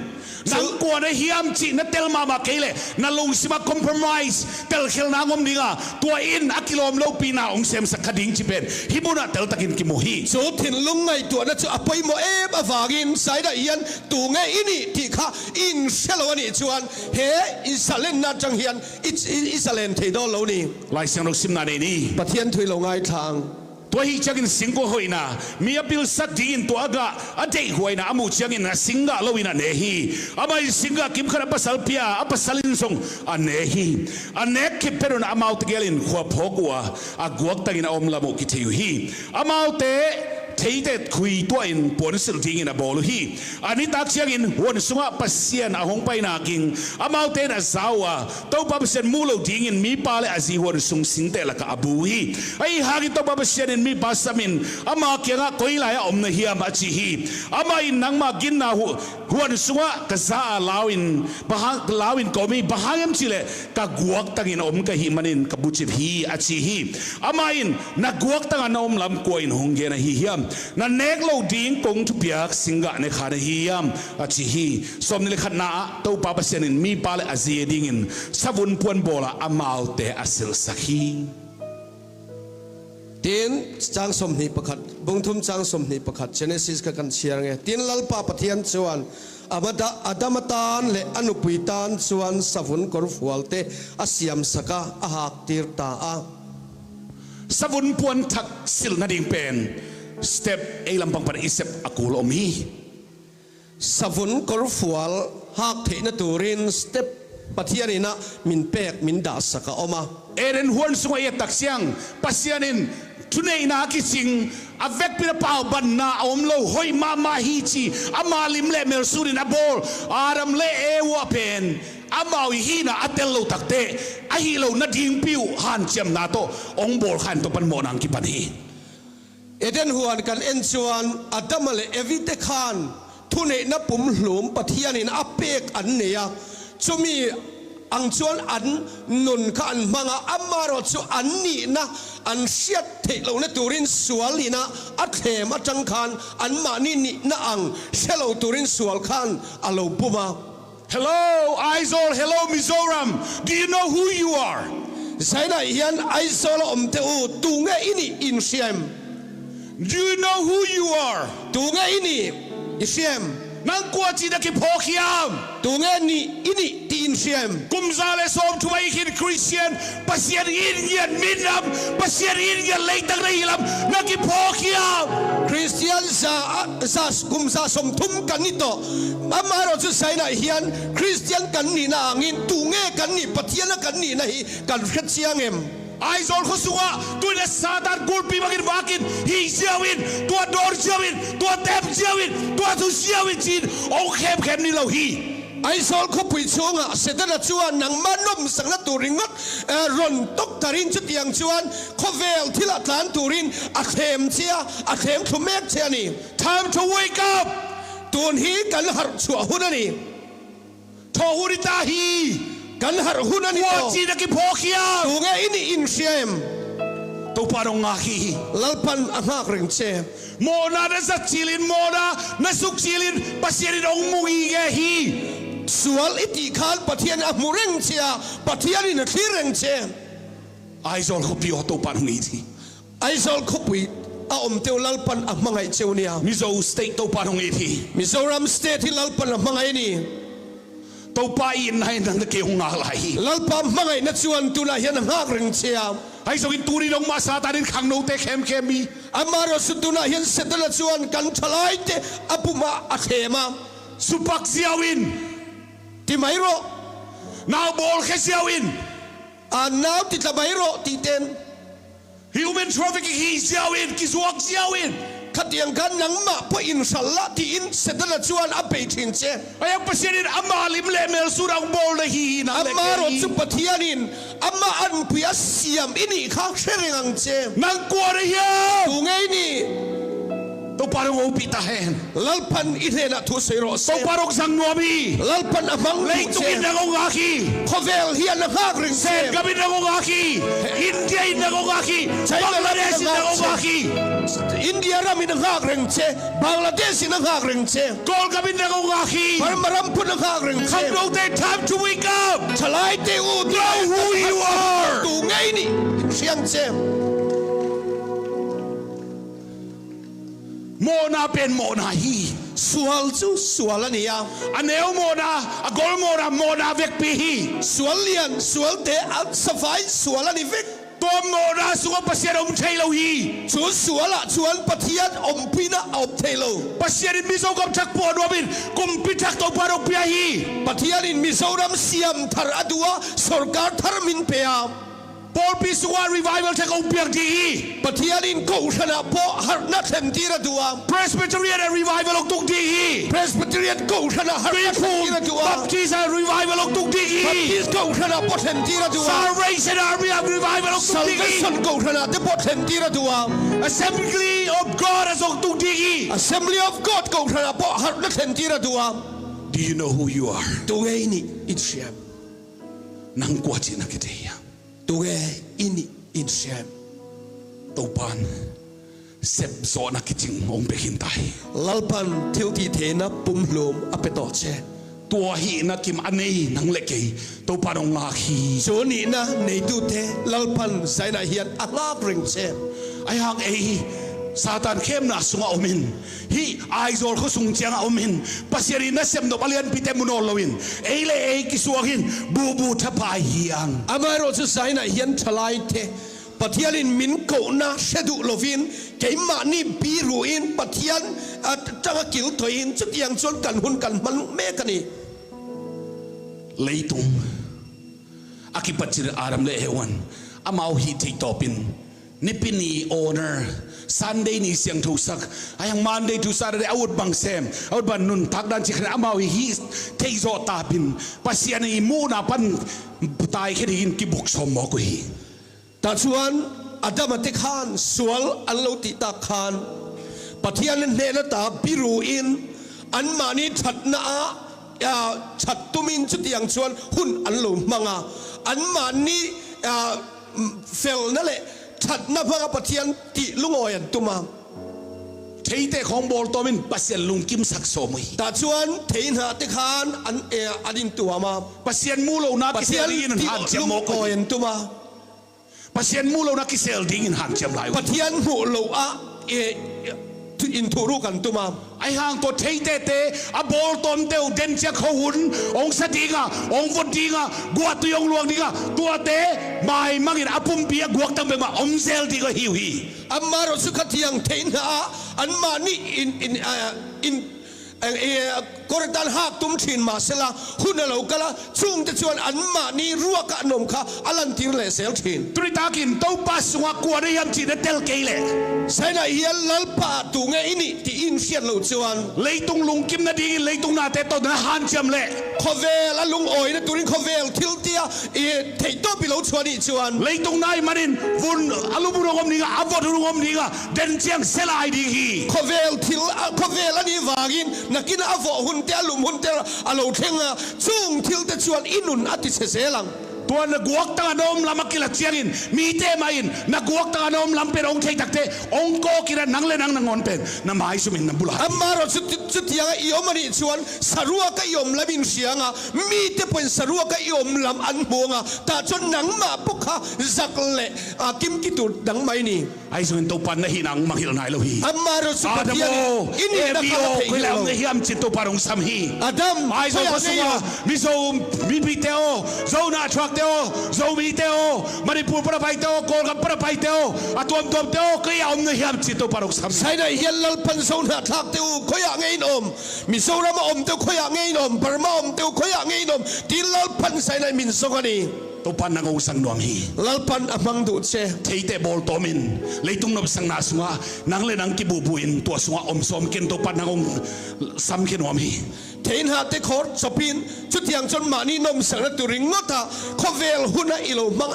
nang kua na hiam chih na tel mahmah kei leh na lungsim ah compromise, telkhelhna hong awm ding a, tua in a kilawm lopihna hong semsak kha ding chih pen hih munah tel takin kimu hi. Chu thinlung ngaihtuahna chu a pawimawh em avangin zaninah hian tu nge i nih tih kha i inhre lo a nih chuan he i zalenna aṭang hian i, i, i zalen thei dawn lo ni. Lai Siangtho simna nei ni. Pathian thu i lo ngaithla ang. Tua ahih ciangin singkung hoihna, mi a pilsak dingin tua a gah, a deihhuaina a muh ciangin a singgah loin a ne hi. Amah in singgah kim khat a pasal pia a, a pasal in zong a ne hi. A nek khit phet un amau tegel in khua phawk uh a, a guaktangin a awm lam uh kithei uh hi. Amaute theite khui tuahin puansilh dingin a bawl uh hi. A nitak ciangin huan sungah Pasian a hong paina ging amaute in a za uh a, Topa Pasian muh loh dingin mipa le a zi huan sung singteh lakah a bu uh hi. Ahi hangin Topa Pasian in mipa samin ama kiangah, "Koi lai-ah om na hiam?" a ci hi. Amah in, "Nangma ginna hu-, huan sungah ka za a lau-in, bang hang, lau-in ka om hi, bang hang hiam cihleh ka guaktangin om ka hih manin ka bucip hi," a ci hi. Amah in, "Na guaktangah na om lam kua in hong gen ahi hiam? Na nek loh ding kong thupiak singgah ne kha na hi hiam?" a ci hi. Sawmnih le khatna ah Topa Pasian in mipa le a zi dingin savun puan bawl a amaute a silhsak hi. Tin, cang sawmhnih pakhat, bung thum cang sawmhnih pakhat, Genesis kha kan siar nge. Tin, Lalpa Pathian cuan, Amada-, Adam a tan le a nupui tan cuan savun korfualte a siamsak a, a haktir ta a. Savun puan thak silh nading pen step ei lampang pan i sep a kul om hi. Savun korfual hak theihna turin step Pathian in ah min pek, min dahsak a om a. Eden huan sungah i et tak ciang Pasian in thuneihna a kicing, a vekpi in a paubanna a om lo, hoih mahmah hi ci, ama lim le mel sunin a bawl Adam le Eva pen amau i hihna a tel lo takteh, a hih lo nadingpi uh hanciamna tawh hong bawl kha in, tua pan mawhna hong kipan hi. Eden huan kan en cuan, Adam le Evi te khan thuneihna pumhlum Pathian in a pek an nei a, cumi ang cuan an nun kha an hmang a, amah ruah cu an nihna an hriat theih lohna turin sual in ah a thlem a tang khan anmah nih nihna ang hre lo turin sual khan a lo pum a. Hello, Aizawl. Hello, Mizoram. Do you know who you are? Zainah hian Aizawl a omte u, tu nge i nih in hria em? Do you know who you are? Tu nge i nih i hria em? Nang kua cih na kiphawk hiam? Tu nge nih i nih tiin hria em? Kum za le sawmthum a i khin Khristian, Pasian in ngiat minam, Pasian in ngiat leitang na hi lam na kiphawk hiam? Khristian za, za, kum za sawmthum kan ni tawh, amah ruah cu Zainah hian Khristian kan nihna angin tu nge kan nih, Pathian a kan nihna hi kan hre ciang em? Aizawl khua sungah tuin a Satan kulpi bangin vakin hih ziau in, tua dawr ziau in, tua tep ziau in, tua thu ziau in ci-in hong khemkhem ni lo hi. Aizawl khuapui chungah Setana chuan nangmah nawmsakna tur ringawt, eh, rawn tawk tarin chutiang chuan khawvel thil a tlan turin a thlem che a, a thlem thlu mek che a ni. Time to wake up. Tun hi kan harh chhuah hun a ni. Thaw hun i ta hi. Kan harh hun a ni tawh. Kua cih na kiphawk hiam? Tu nge i nih in hria em? Topa hong ngak hi. Lalpan a nghak reng che. Mawhna na zat cilin, mawhna na suk cilin, Pasian in hong mu ngei hi. Sual i tih khan Pathian a hmu reng che a, Pathian in a thlir reng che. Aizawl khuapi aw, Topa hong it hi. Aizawl khuapui a awmte uh Lalpan a hmangaih che u nia. Mizo State Topa hong it hi. Mizoram State hi Lalpan a hmangaih a ni. Topa i itna in nang le kei hong ngak lai hi. Lalpa hmangaihna chuan tunah hian a nghak reng che a. Ahi zongin tuni dong mah Satan in khangnote khemkhem hi. Amah ruah chu tunah hian Setana chuan kan ṭhalaite a pum a, a thlem a. Supak ziau in. Ti mai rawh. Nau bawlkhe ziau in. A nau ti tla mai rawh tih ten. Human trafficking hi ziau in, kizuak ziau in. Khatiang khan nangmah pawh in hralh la tiin Setana chuan a bei ṭhin che. Ahi hang Pasian in ama lim leh mel sun a hong bawl na hi hi nang leh kei. Amah ruah chu Pathian in amah a nupui a siam i nih kha hre reng ang che. Nang kua na hiam? Tu nge i nih? Topa hong hopih ta hen. Lalpan i hnenah thu sawi rawh se. Topa hong zang nuam hi. Lalpan a hmang duh che. Leitung in nang hong ngak hi. Khawvel hian a nghak reng che. Sen gam in nang hong ngak hi. India in nang hong ngak hi. China ram in a nghak che. Bangladesh in nang hong ngak hi. India ram in a nghak reng che. Bangladesh in a nghak reng che. Kawlgam in nang hong ngak hi. Burma ram pun a nghak reng che. Khangnote, time to wake up. Ṭhalaite u, know who you are. Tu nge i nih in hria ang che. Mawhna pen mawhna hi. Sual chu sual a ni a. A neu mawhna, a gol mawhna, mawhna vekpi hi. Sual lian, sualte a savai sual a ni vek. Tua mawhna sungah Pasian a um thei lo hi. Chu sualah chuan Pathian awmpuina a awm thei lo. Pasian in Mizo gam thak puah nuam in kumpi thak Topa hong pia hi. Pathian in Mizoram siam thar a duh a, sawrkar thar min pe a. Pawlpi sungah revival thak hong piak ding hi. Pathian in kohhran ah pawh harhna thlentir a duh a. Presbyterian ah revival hong tung ding hi. Presbyterian kohhran ah harhna thlentir a duh a. Baptist ah revival hong tung ding hi. Baptist kohhran ah pawh thlentir a duh a. Salvation Army ah revival hong tung ding hi. Salvation kohhran ah te pawh thlentir a duh a. Assembly of God ah zong tung ding hi. Assembly of God kohhran ah pawh harhna thlentir a duh a. Do you know who you are? Tu ngei nih in siam. Nang kua cih na kithei hiam? Tu ngei nih in siam. Topan sepzawhna kicing hong pia khin ta hi. Lalpan thiltihtheihna pumhlum a pia tawh ce. Tua hihna kim a nei nang le kei Topan hong ngak hi. Cu nihna neitute Lalpan zainah hian a ngak reng ce. Ahi hang ei Satan khemna sungah om in, hih Aizawl khuasung ciangah om in, Pasian in nasep nop a lianpite mu nawn loin ei le ei kisuak in bubu thapai hi ang. Amah erawh cu zainah hian ṭhalaite Pathian in min kohna hre duh loin keimah nih biru in Pathian a tangah kilthoih in, cutiang chuan kan hun kan hman mek a ni. Leitung a kipatcin Adam le Evan amau hih theih tawpin Nipi ni honor, Sunday ni siangthosak, ahi hang Monday to Saturday a ut bang sem, a ut bang nuntak dan cih khan amau hi hih theih zawh tapin Pasian i muhna pan taikhia dingin kibuk sawm mawk uh hi. Tah chuan Adam a te khan sual an lo tih tak khan Pathian hnehna ta biru in anmahni ṭhatna ah, ah, ṭhat tumin chutiang chuan hun an lo hmang a, anmahni, ah, felna leh ṭhatna hmanga Pathian tih lungawi an tum a. Theite khawng bawl tawmin Pasian lungkimsak sawm uh hi. Tah chuan thei hnah te khan an, eh, an intuam a. Pasian mu lohna kisel dingin an hanciam mawk uh hi. Lungawi an tum a. Pasian mu lohna kisel dingin hanciam lai uh. Pathian hmuh loh a, eh, inthuhruk an tum a. Ahi hang tawh theite te a bawl tawm deuh den ciang kho hun hong sa dinga, hong vot dinga, guahtui hong luang dinga, tuate maimangin a pumpi a guaktang bema om zel ding a hi uh hi. Amah erawh chu khatiang theih hna ah anmahni in, in, ah, in, eh, eh, Korintan hak tum ṭhin mah sela hun a lo kal a, chungte chuan anmahni ruak a nawm kha a lantir leh zel ṭhin. Tuni takin Topa sungah kua na hiam cih na tel kei leh, zainah hian Lalpa tu nge i nih tih in hriat loh chuan leitung lungkim nadingin leitung nate tawh na hanciam leh, khawvel a lungawina turin khawvel thil tia i theih tawp i lo chhuah nih chuan leitung nai manin vun a lum hun hong awm dinga, a vot hun hong awm dinga, den chiang sela ai ding hi. Khawvel thil a, khawvel a nih vangin nakin a vawh hunte, a lum hunte a lo thleng a, chung thilte chuan i nun a tichhe zel ang. Tua na guaktanga na awm lam a kila chiangin mite mahin na guaktanga na awm lam pen hong thei takte hong kawkin a, nang le nang nangawn pen na maizumin na bulah. Amah erawh chu, chutianga i awm a nih chuan saruaka i awm lam in hria ang a, mite pawhin saruaka i awm lam an hmu ang a, tah chuan nangmah pawh kha zak leh, a, kim kitur dang mai ni. Ahi zongin Topan na hihna hong mangngilh nai lo hi. Amah erawh chu Adam Pathian aw, i nihna Evi kha aw, theih koi lai lo. Om na hiam cin Topan hong sam hi. Adam, ahi zong khaw sunga Mizo mipite aw, Zo na a thuakte aw, Zomite aw, Manipur pana paite aw, Kawlgam pana paite aw, a tuamtuamte aw, koi a om na hiam cin Topan hong sam hi. Zainah hian Lalpan Zo na a thlakte uh, koi ah nge in awm? Mizoram a awmte uh, koi ah nge in awm? Burma a awmte uh, koi ah nge in awm? Tiin Lalpan zainah min zong a ni. Topan nang hong sang nuam hi. Lalpan a hmang duh che. Theite bawl tawmin leitung nopsakna sungah nang le nang kibuhbuhin tua sungah awm sawm ken, Topan nang hong samkhia nuam hi. Thei hnahte khawr chawpin chutiang chuan mahni nopsakna tur ringawta khawvel huna i lo hmang,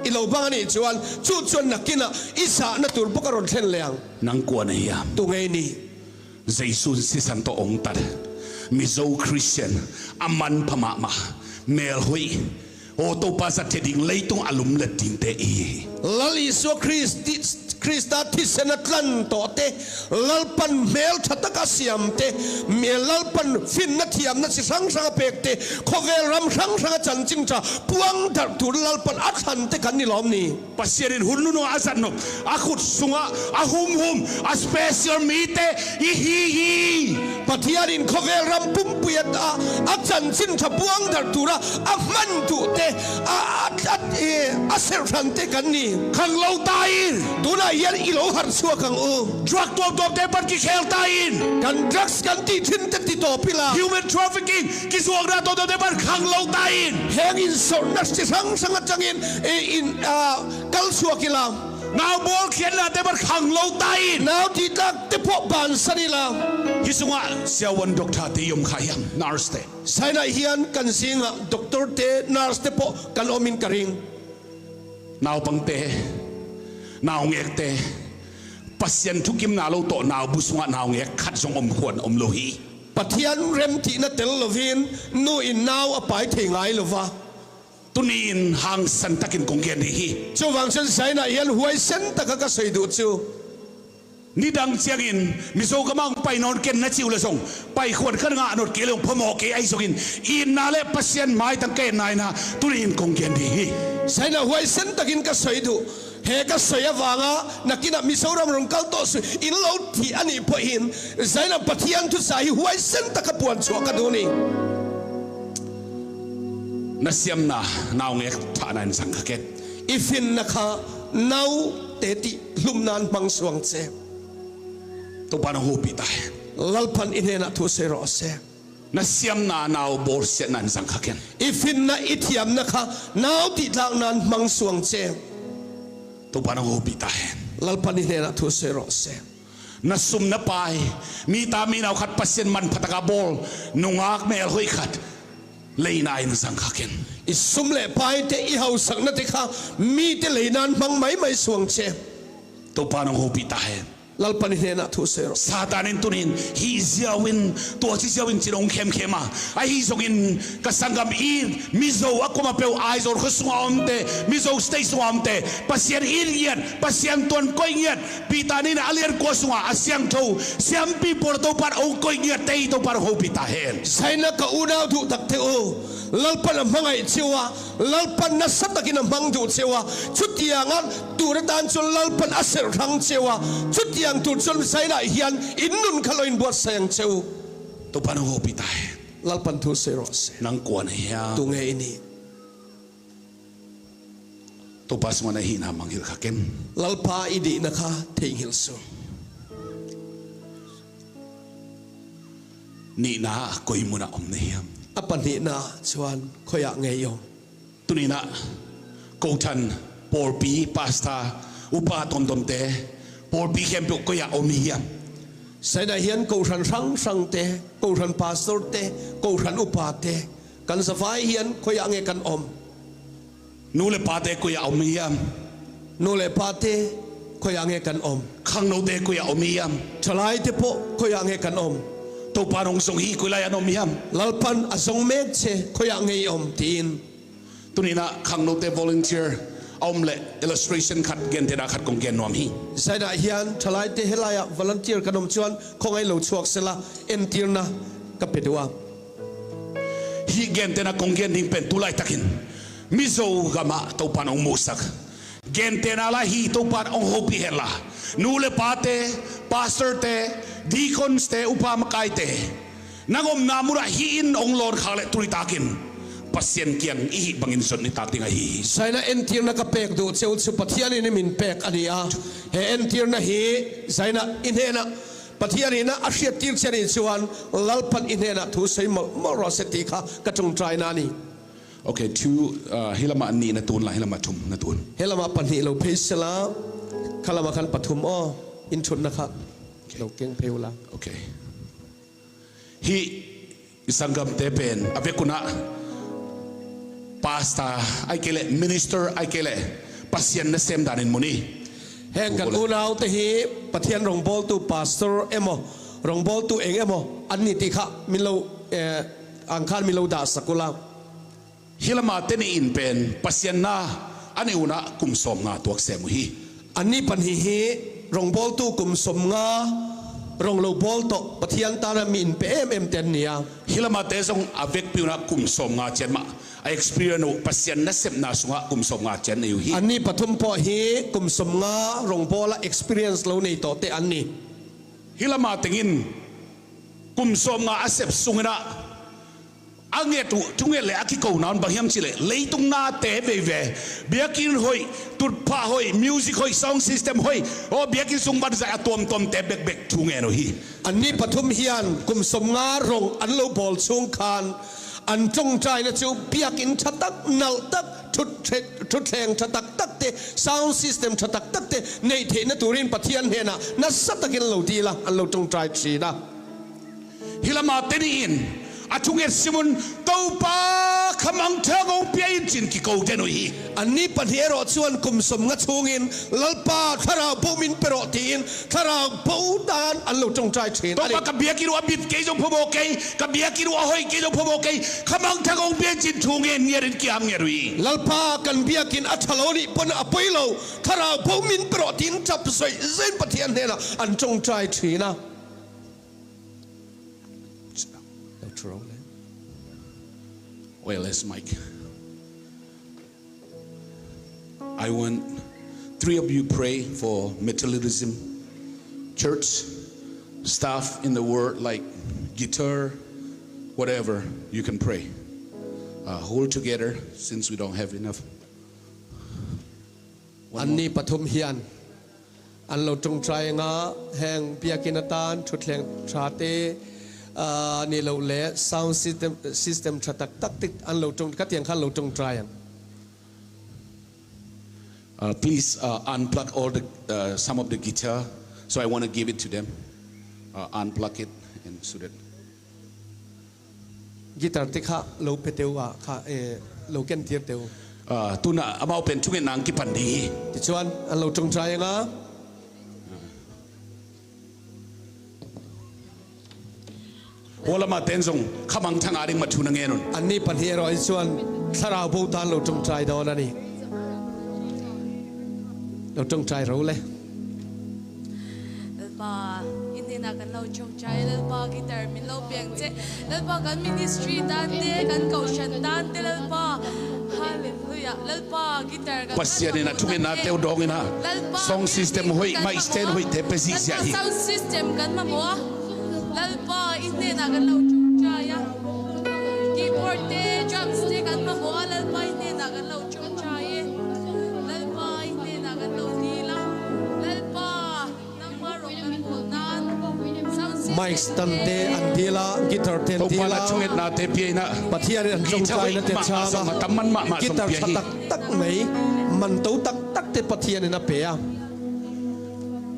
i lo hmang a nih chuan chu chuan nakinah i zahna tur bawk a rawn thlen leh ang. Nang kua na hiam? Tu ngei ni. Jesu'n sisan tawh hong tat, Mizo Christian a manpha mahmah, melhoih, aw Topa zat theih ding leitung a lumlet dingte i hi. Lal Isua Kristi, Krista thisen a tlan tawhte, Lalpan hmel ṭha taka siamte, mi-, Lalpan finna thiamna chi hrang hrang a pekte, khawvel ram hrang hrang a chanchin ṭha puang darh tur Lalpan a thlante kan ni lawm ni. Pasian in hun nunung a zat nop, a khut sungah a humhum, a special mite i hi hi. Pathian in khawvel ram pumpui a, a, a chanchin thapuang darh tura a hman duhte, a, a, a, eh, a serhthangte kan ni. Khanglo ta in. Tunah hian i lo harh chhuak ang u. Drug tuamtuamte pan kikhel ta in. Kan drugs kan tih thinte ti tawp ila. Human trafficking, kizuakna tuamtuamte pan khanglo ta in. Heng insawrhna chi hrang hrang aṭangin, eh, in, ah, kal chhuak ila. Nau bawlkhiatnate pan khanglo ta in. Nau tihtlakte pawh bansan ila. Hi sungah siavuan doctor-te i om kha hiam, nurse-te? Zainah hian kan zingah doctor-te, nurse-te pawh kan awmin ka ring. Naupangte, naungekte, Pasian thukimna lo tawh naubu sungah naungek khat zong om khuan om lo hi. Pathian remtihna tel lovin nu in nau a pai thei ngai lo va. Tuni-in hangsan takin kong gen dih hi. Chuvang chuan Zainah hian huaisen taka ka sawi duh chu. Nidang chiangin Mizo gamah hong pai nawn ken na chih uh le zong, pai khuan ka ngah nawt kei le hong phamawh kei ahi zongin, itna leh Pasian maitang ka etna ina tuni-in kong gen dih hi. Zainah huaisen takin ka sawi duh. He ka sawi avanga nakinah Mizoram rong kal tawh suh in lo thih a nih pawhin Zainah Pathian thusa hi huaisen taka puan chhuah ka duh ni. Na siamna naungek thahna in zang kha ken. I finna kha naute tih hlumna in hmang suang che. Topa nang hopih ta hen. Lalpan i hnenah thu sawi rawh se. Na siamna nau bawlsiatna in zang kha ken. I finna i thiamna kha nau tihtlakna in hmang suang che. Topa nang hopih ta hen. Lalpan i hnenah thu sawi rawh se. Na sum na pai, mi ta mi nau khat Pasian manpha taka bawl nungak melhoih khat leina in zang kha ken. I sum leh paite, i hausaknate kha mite leina in hmang mai mai suang che. Topa nang hopih ta hen. Lalpan i hnenah thu sawi rawh. Satan in tunin hih ziau in, tua ci ziau in cin hong khemkhem a. Ahi zongin ka sanggam i Mizo a kuama peuh Aizawl khua sungah a omte, Mizo State sungah a omte, Pasian it ngiat, Pasian tuan koih ngiat, Peter nihna a lian kua sungah a siangtho siampi pawl Topan hong koih ngiatte hi. Topan hong hopih ta hen. Zainah ka unau duh takte u, Lalpan a hmangaih cheu a, Lalpan nasa takin a hmang duh cheu a, chutianga tur atan chuan Lalpan a serh rang cheu a, chutiang tur chuan Zainah hian in nun kha lo in buatsaih ang cheu. Topan hong hopih ta hen. Lalpan thu sawi rawh se. Nang kua na hiam? Tu nge i nih? Topa sungah na hihna mangngilh kha ken. Lalpa i dihna kha theihnghilh su. Nihna koi munah om na hiam? A pahnihna chuan khawiah nge i awm? Tuninah kohhran, pawlpi, pastor, upa tawmtawmte, pawlpi khempeuh koiah om i hiam? Zainah hian kohhran hrang hrangte, kohhran pastorte, kohhran upate, kan zavai hian khawiah nge kan awm? Nu le pate koiah om i hiam? Nu le pate khawiah nge kan awm? Khangnote koiah om i hiam? Thalaite pawh khawiah nge kan awm? Topan hong zong hi koi lai an awm i hiam? Lalpan a zong mek che, khawiah nge i awm? Tiin. Tuninah khangnote volunteer a awm leh illustration khat, gentehna khat kong gen nuam hi. Zainah hian thalaite helaiah volunteer kan awm chuan khawngaih lo chhuak sela, entirna ka pe duh a. Hih gentehna kong gen ding pen tu laitakin Mizo gamah Topan hong muhsak gentehna lai hi. Topan hong hopih hen la, nu le pate, pastorte, deaconste, upa makaite, nang awmna munah hih in hong lawn khak leh tu laitakin Pasian kiang i hih bangin zot nitak ding ahi hi. Zainah entirna ka pek duh cheu chu Pathianin i min pek a ni a. He entirna hi Zainah i hnenah Pathianin a hriattir chian i chuan Lalpan i hnenah thu sawi mawlh mawlh rawh se tih kha ka ṭawngṭaina a ni. Ok, thu, uh, hi lamah nih na tun la, hi lamah thum na tun. He lamah pahnih lo phei sela, kha lamah khan pathum aw, in thutna kha lo keng phei ula. Ok. Hih i sanggamte pen a vek unah pastor ai kei leh, minister ai kei leh, Pasian nasem danin mu ni. Heng kan unaute hi Pathian rawngbawltu pastor emaw, rawngbawltu eng emaw an ni tih kha min lo, eh, ang khan min lo dahsak ula. Hi lamah te nih in pen Pasian na a nih unah kum sawmnga tuak sem uh hi. Anni pahnih hi rawngbawltu kum sawmnga, rawng lo bawl tawh Pathian tana mi inpe em em te an ni a. Hi lamah te zong a vekpi unah kum sawmnga chian mah a experience uh, Pasian nasepna sungah kum sawmnga chian nei uh hi. Anni pathum pawh hi kum sawmnga rawngbawla experience lo nei tawh te an ni. Hi lamah tengin Kum sawmnga a sep sungin ah a nget uh, thunget le a kikona un bang hiam cihleh, leitung nate veve, biakinn hoih, tutphah hoih, music hoih, sound system hoih, aw, biakinn sung vanzat a tuamtuamte bekbek thungen uh hi. Anni pathum hian kum sawmnga rong an lo bawl chung khan an ṭawngṭaina chu biakinn ṭha tak, nalh tak, thut-, thut-, thutthleng ṭha tak takte, sound system ṭha tak takte neih theihna turin Pathian hnenah nasa takin lo dil a, an lo ṭawngṭai ṭhin a. Hi lama te nih in a thunget sim un, "Topa, khamangthang hong pia in," ci-in kiko den uh hi. Anni pahnih erawh chuan kum sawmnga chungin, "Lalpa, Thlarau Bo min pe rawh," tiin Thlarau Bo tan an lo ṭawngṭai ṭhin a ni. "Topa, ka biakinn uh a bit kei zong phamawh kei, ka biakinn uh a hoih kei zong phamawh kei, khamangthang hong pia in," ci-in thu ngen ngetin kiam nget uh hi. "Lalpa, kan biakinn a ṭha lo nih pawn a poi lo, Thlarau Bo min pe rawh," tiin ṭap zawih zawihin Pathian hnenah an ṭawngṭai ṭhin a. Well, that's Mike. I want three of you pray for materialism, church, stuff in the world like guitar, whatever, you can pray. Uh, hold together since we don't have enough. One more. Anni pathum hian an lo ṭawngṭai ang a, heng biakinn atan thutthleng ṭhate, ah, ni lo leh sound system, system ṭha tak tak te an lo ṭawng, khatiang khan lo ṭawngṭai ang. Uh, please, uh, unplug all the, uh, some of the guitar. So I want to give it to them. Uh, unplug it and so that Guitar te kha lo pe teh u a, kha, eh, lo kentir teh u. Ah, tunah amau pen thungetna ang kipan ding hi. Tichuan, an lo ṭawngṭai ang a. Hua lama ten zong khamangthang a ding mah thu na ngen un. Anni pahnih erawh hi chuan Thlarau Bo tan lo ṭawngṭai dawn a ni. Lo ṭawngṭai ro le. Lalpa, i hnenah kan lo ṭawngṭai, Lalpa, guitar min lo piang che. Lalpa, kan ministry tante, kan kohhran tante, Lalpa. Hallelujah. Lalpa, guitar kan Pasian in a thungetna teu dawngin a, Lalpa, sound system hoih, mic stand hoih te pe zihziah hi. Lalpa, sound system kan mamawh a. Lalpa, i hnenah kan lo ṭawngṭai a. Keyboard te, drums te kan mamawh a, Lalpa, i hnenah kan lo ṭawngṭai e. Lalpa, i hnenah kan lo dil a. Lalpa, Mic stand te an dil a, guitar te an dil a. Topa na thungetna te pia in a. Pathian in an ṭawngṭaina te chang a. Guitar ṭha tak tak mai, man to tak tak te Pathian in a pe a.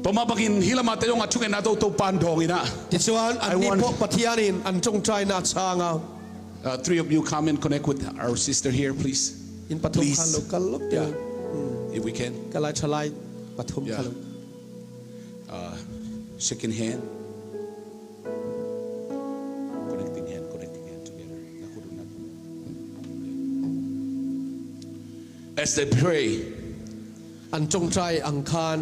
Tua mah bangin hi lama te zong a thungetna to Topa in dawng in a. Tichuan, anni pawh Pathian in an ṭawngṭaina a chang a. Uh, three of you come and connect with our sister here, please. In pathum khan lo kal lawk teh. Yeah. If we can. Ka lai ṭhalai pathum kha lo. Uh, second hand. Connecting hand, connecting hand together. As they pray, an ṭawngṭai ang khan,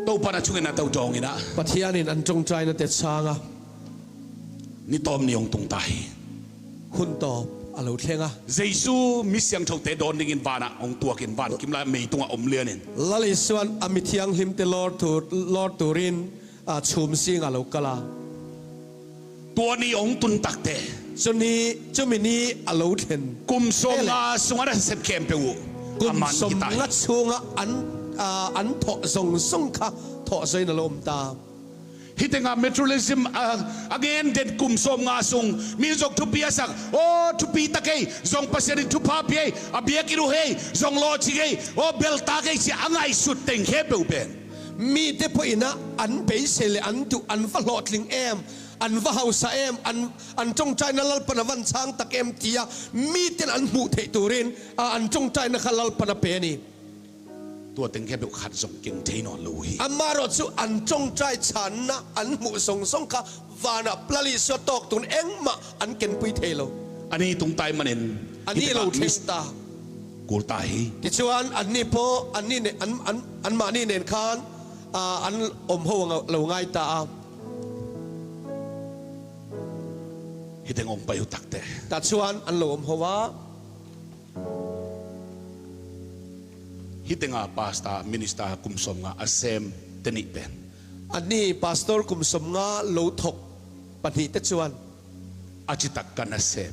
Topa na thungetna to dawng in a. Pathian in an ṭawngṭaina te chang a. Ni tawp ni hong tung ta hi. Hun tawp a lo thleng a. Jesu mi siangthote dawn dingin vanah hong tuakin van kim lai mei tungah om lianin. Lal Isuan a mi thianghlimte lawr tur, lawr turin, a, chhum zinga lo kal a. Tua ni hong tun takte. Chu ni, chumi ni a lo thlen. Kum sawmnga sungah a sep khempeuh uh. Kum sawmnga chunga an, a, an thawh zawng zawng kha thawh zawiin a lo awm ta. Hitenga materialism a, a ngen den kum sawmnga sung, mi zong thupi a sak, aw, thupi ta kei, zong Pasian in thupha pia ei, a biakinn uh hei, zong lawhcing ei, aw, bel ta kei cia a ngaihsut teng khempeuh pen. Mite pawhin a an beisei leh an duh, an va hlawhtling em, an va hausa em, an, an ṭawngṭaina Lalpan a va chang tak em tia miten an hmuh theih turin, a, an ṭawngṭaina kha Lalpan a pe a ni. Tua teng khempeuh khat zong keng thei nawn lo uh hi. Amaherawhchu an ṭawngṭai chhanna an hmuh zawng zawng kha vanah Lal Isua tawk tun engmah an kenpui thei lo. Anni tung ta ahih manin, anni lo thleng ta. Kul ta hi. Tichuan anni pawh, anni ne-, an, an, anmahni nen khan, a, an awm ho a lo ngai ta a. Hiteng awm pai uh takte. Tah chuan an lo awm ho a. Hitenga pastor, minister kum sawmnga a sem te nih pen. Anni pastor kum sawmnga lo thawk Pahnihte cuan, a citak ka nasem,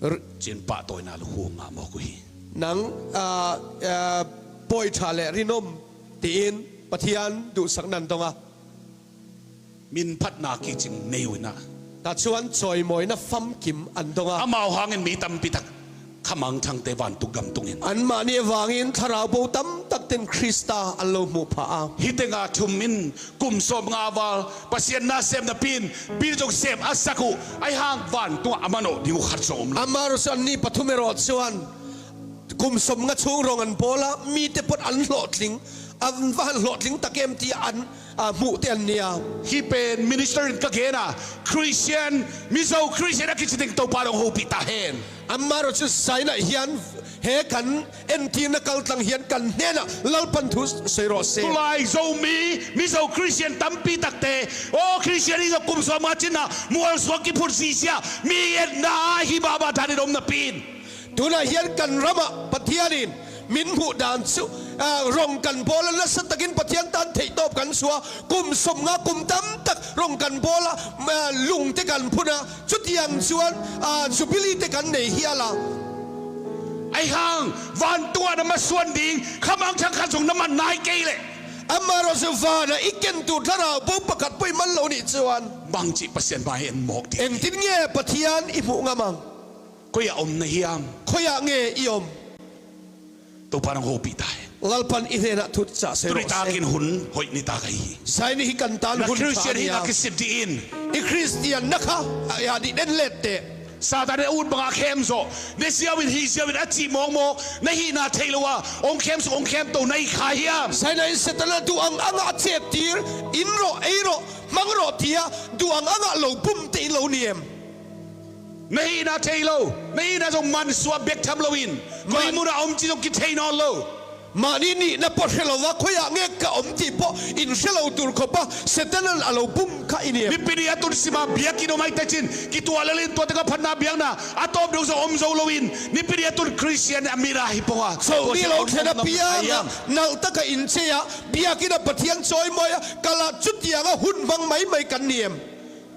r- cin pahtawina lukhu ngah mawk uh hi. Nang, ah, ah, pawi ṭha le rinum tiin Pathian duhsak nan dong a, min phatna kicing nei uh inah, ta cuan cawimawina famkim an dong a, amau hangin mi tampi tak khamangthangte vantung gam tungin, anmahni vangin thlarau bo tamtakten Krista an lo hmuh pha a. Hih tenga thum in kum sawmnga val Pasian nasem napi in bil zong sem a sak uh, ahi hang vantungah a manawh ding uh khat zong om lo. Amah ruh cu anni pathum erawh cuan kum sawmnga chung rong an bawl a, mite pawt an hlawhtling, an va han hlawhtling tak em ti an, a, hmuhte an nia. Hih pen minister in ka gen a, Christian, Mizo Christian a kici ding Topa dong hopih ta hen. Amah ruh cu zainah hian he kan entirna kaltlang hian kan hnenah Lalpan thu sawi rawh se. Tulai Zomi, Mizo Christian tampi takte, aw Christian hi zong kum sawmnga cinah mualsuak kiphut zizia mi etna ahi mahmah danin om napi in, tunah hian kan ramah Pathian in min hmuh dan cu, ah, rong kan bawl a, nasa takin Pathian tan theihtawp kan suah, kum sawmnga kum tamtak rong kan bawl a, ah, lungte kan phun a, cutiang cuan, ah, Jubilee te kan nei hial a. Ahi hang vantungah na masuan ding khamangthang khat zong na man nai kei leh, amah ruh cu vanah i kentu thlarau bo pakhat pawh i man lo nih cuan, bangci Pasian mai en mawk ding? Engtin nge Pathian i hmuh ngam ang? Koi ah om na hiam? Koi ah nge i om? Topa nang hopih ta hen. Lalpan i hnenah thu cah sawi rawh se. Tuni takin hun hoih ni ta ka hi hi. Zaini hi kan tan hun ṭha nia. Na Christian hi na kisit dih in. I Christian na kha a, a dih den let teh. Satan in a ut bangah khem zawh, ne ziau in, hih ziau in a cih mawkmawk, na hihna thei lo a hong khem suk hong khem to na hi kha hiam? Zaina in Satan a duh ang angah a cettir, in rawh, ei rawh, hmang rawh tia duh ang angah lo bum teh i lo ni em? Na hihna thei lo, na hihna zong mansuah bek tham loin koi munah om ci zong kithei nawn lo. Mahni nihna pawh hre lo a, koi ah nge ka om tih pawh in hre lo tur khawpa Satan in a lo bum kha i ni em? Nipi ni a tun sima biakinn om ai tecin kituah lelin tuate ka phatna biakna a tawp deuh zong om zo loin, nipi ni a tun Christian a mira hi pong a, Zomi lo thlen a piang a nalh taka in cei a, biakinn a Pathian cawimawi a kal a, cutiang a hun hmang maimai kan ni em?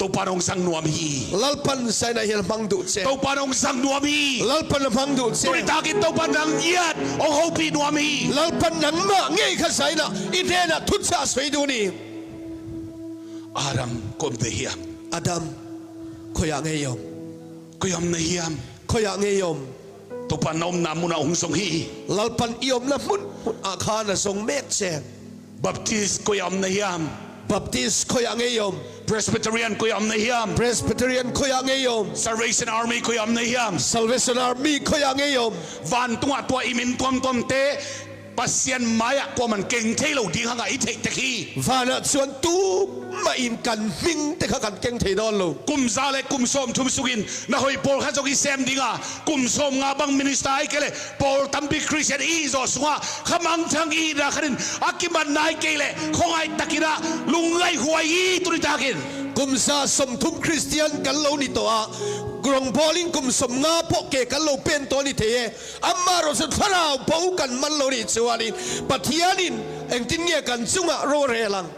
Topa nong zang nuam hi. Lalpan zaina hian hmang duh ce. Topa nong zang nuam hi. Lalpan hmang duh ce. Tuni takin Topa nang ngiat hong hopih nuam hi. Lalpan nangmah ngei kha zaina i hnenah thucah sawi duh ni. Adam, koi om na hiam? Adam, koi ah ngei om? Koi om na hiam? Koi ah ngei om? Topa na omna munah hong zong hi. Lalpan i omna hmun hmun ah khan a zong mek ce. Baptist koi ah om na hiam? Baptist koi ah ngei om? Presbyterian koi ah om na hiam? Presbyterian koi ah ngei om? Salvation Army koi ah om na hiam? Salvation Army koi ah ngei om? Vantungah tua i min tuamtuamte Pasian mai-ah kuaman keng thei lo ding hangah i theih tek hi. Vanah chuan tu mahin kan hmingte kha kan keng thei dawn lo. Kum za le kum sawm thum sukin na hoih pawlkhat zong i sem dinga, kum sawmnga bang minister ai kei leh pawl tampi Christian i hih zawh sungah khamangthang i hihna khatin a kiman nai kei leh khawngaih takin ah lungngaih huai i tuni takin. Kum za sawmthum Christian kan lo ni tawh a, rongbawlin kum sawmnga pawh ke kan lo pen tawh ni thei e. Amah ruh cu thlarau bo kan man lo nih chuanin Pathian in engtin nge kan cungah ro rel ang?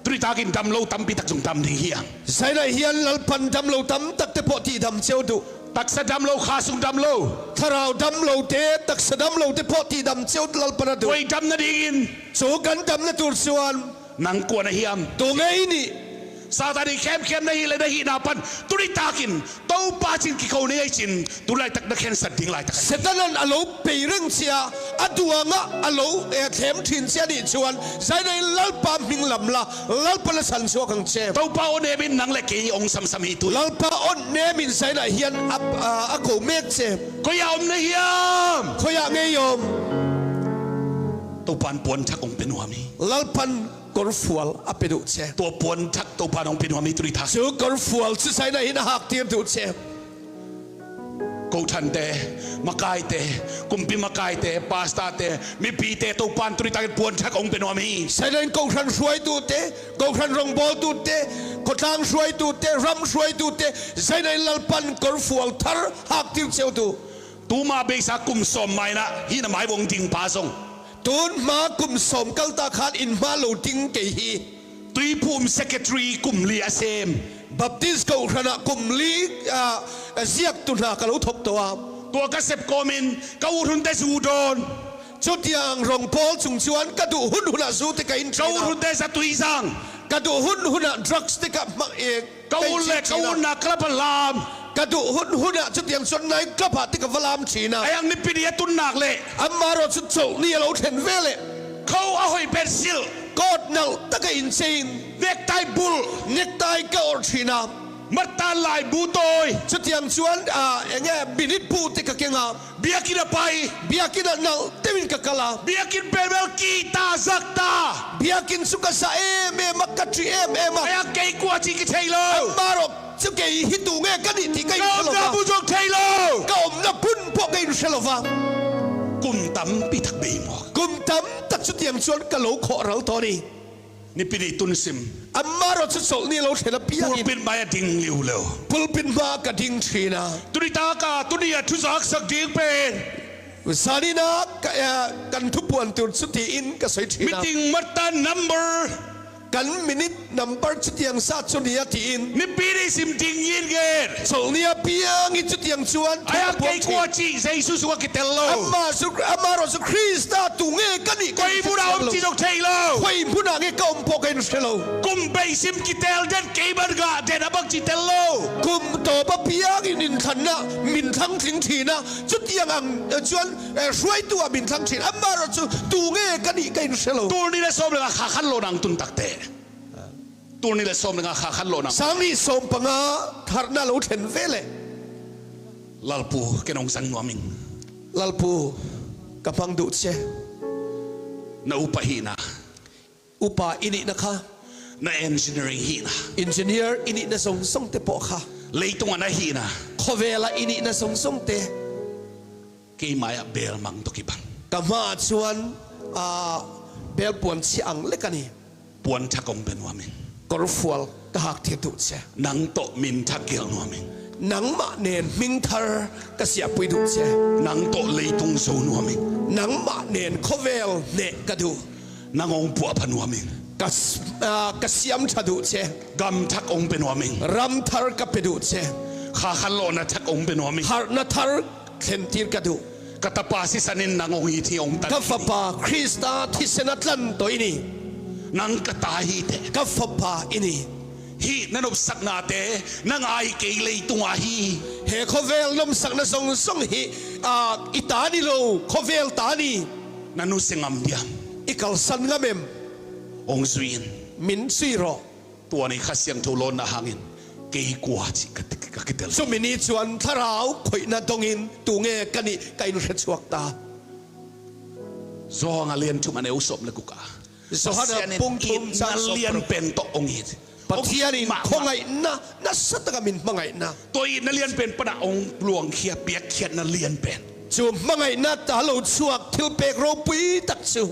Tuni takin dam lo tampi tak zong dam ding hi ang. Zaina hian Lalpan dam lo tam takte pawh tih dam ceu duh. Taksa dam lo, kha sung dam lo. Thlarau dam lote, taksa dam lote pawh tih dam ceu Lalpan a duh. Koi dam nadingin? Cu kan damna tur chuan nang kua na hiam? Tu ngei nih. Satan in khemkhem na hih le na hihna pan tuni takin Topa cin kiko ni ngei cin, tu laitak na khensat ding laitak a ni. Setanan a lo pei reng cia, a duangah a lo, eh, thlem ṭhin cia nih chuan zaina in Lalpa hming lam la, Lalpa la san suak ang che. Topa aw nemin nang le kei hong samsam hi tu. Lalpa aw nemin zaina hian a, a, a ko mek che. Koi ah om na hiam? Koi ah ngei om? Topan puan thak hong pe nuam hi. Lalpan kawrfual a pe duh che. Tua puan thak Topan hong pe nuam hi tuni thak. Cu kawrfual cu zaina hin a haktir duh che. Kohhrante, makaite, kumpi makaite, pastorte, mipite Topan tuni takin puan thak hong pe nuam hi. Zaina in kohhran hruaitute, kohhran rawngbawltute, khawtlang hruaitute, ram hruaitute, zaina in Lalpan kawrfual thar haktir ceu duh. Tuma beisa kum sawm maina hihna mai vong ding pa zong. Tun hma kum sawm kalta khan in hma lo ding kei hi. Tuiphum secretary kum li a sem. Baptist kohhran ah kum li, ah, ziak tu hna ka lo thok to a. Tua ka sep kawmin ka ut hunte zu dawn. Cutiang rong pawl chung chuan ka duh hun hunah zu te ka in ṭhin a. Ka ut hunte zatui zang. Ka duh hun hunah drugs te ka hmang e. Ka ut le ka utna club ah lam. Ka duh hun hunah chutiang chuan night club ah te ka va lam ṭhin a. Ai ang Nipi ni a tun nak leh. Amaherawhchu Chawlhni a lo thlen ve leh. Kho a hawih pen silh. Coat nalh taka incheiin. Necktie bulh. Necktie ka awrh ṭhin a. Martan laibu tawi. Chutiang chuan, ah, eng nge, minute bu te ka keng a. Biakinn a pai. Biakinn ah nalh deuhin ka kal a. Biakinn pen bel kihta zakta. Biakinn chu ka za em em a, ka ṭih em em a. Ai ang kei kua chih ka thei lo. Amaherawhchu kei hi tu nge ka nih tih ka inhre lo va. Ka awmna bu zawk thei lo. Ka awmna bu pawh ka inhre lo va. Kum tampi tak beimawh. Kum tam tak chutiang chuan ka lo khawhral tawh a ni. Nipi ni tun sim. Amaherawhchu Chawlhni lo thlen apiangin. Pulpit hmai a ding liu lo. Pulpit hma ka ding ṭhin a. Tuni taka, tuni a thu zaksak ding pen. Zanina ka, eh, kan thupuan tur chu tiin ka sawi ṭhin a. Meeting martan number. Kan minute number chutiang sa chu nia tiin. Nipi ni sim ding in ngen. Chawlhni apiangin chutiang chuan. Ai ang kei kua chih Jesu sungah kitel lo. Amaherawhchu, amaherawhchu Krista tu nge ka nih ka inhre lo. Khawi hmunah awm chih zawk thei lo. Khawi hmunah nge ka awm pawh ka inhre lo. Kum beisim kitel den, keiman ngah den a bang chih tel lo. Kum tawp apiangin inthlanna min thlang tling ṭhin a, chutiang ang, eh, chuan, eh, hruaitu a min thlang ṭhin. Amaherawhchu tu nge ka nih ka inhre lo. Tul ni le sawm leh nga kha khan lo nang tun tak te. Tul ni le sawm leh nga kha khan lo nang. Sang ni sawm panga tharna lo thlen ve leh. Lalpu, ken hong zang nuam ing. Lalpu, ka hmang duh che. Na upa hihna. Upa i nihna kha. Na engineering hihna. Engineer i nihna zawng zawng te pawh kha. Leitungah na hihna. Khawvela i nihna zawng zawng te. Kei mai-ah bel mang tawh kibang. Ka hmaah chuan, ah, bel puan chhia ang lek a ni. Puan thak hong pe nuam ing. Kawrfual ka hak thei duh che. Nang tawh min thak gelh nuam ing. Nangmah nen hming thar ka siahpui duh che. Nang tawh leitung zo nuam ing. Nangmah nen khawvel hneh ka duh. Nang hong puahpha nuam ing. Ka s-, ah, ka siam ṭha duh che. Gam thak hong pe nuam ing. Ram thar ka pe duh che. Kha khan lawhna thak hong pe nuam ing. Harhna thar thlentir ka duh. Ka tapa sisan in nang hong it hi hong tan. Ka fapa Krista thisen a tlan tawh i ni. Nang ka ta hi teh. Ka fapa i ni. Hih na nopsaknate na ngai kei leitungah hi. He khawvel nopsakna zawng zawng hi, ah, i ta ni lo, khawvel ta ni. Na nusia ngam diam? I kalsan ngam em? Hong zui in. Min zui rawh. Tua ni Kha Siangtho lawnna hangin kei kua chih ka, ka kitel. Chumi ni chuan thlarau khawihna dawngin tu nge ka nih ka inhre chhuak ta. Johan a lian thum a neu sawm le guk ah. Johan a bung thum chang sawm paruk. Pasian in itna lian pen tawh hong it. Pathianin khawngaihna nasa taka min hmangaihna. Tua itna lian pen pana hong luangkhia, piakkhiatna lian pen. Chu hmangaihna ta lo chhuak thilpek ropui tak chu.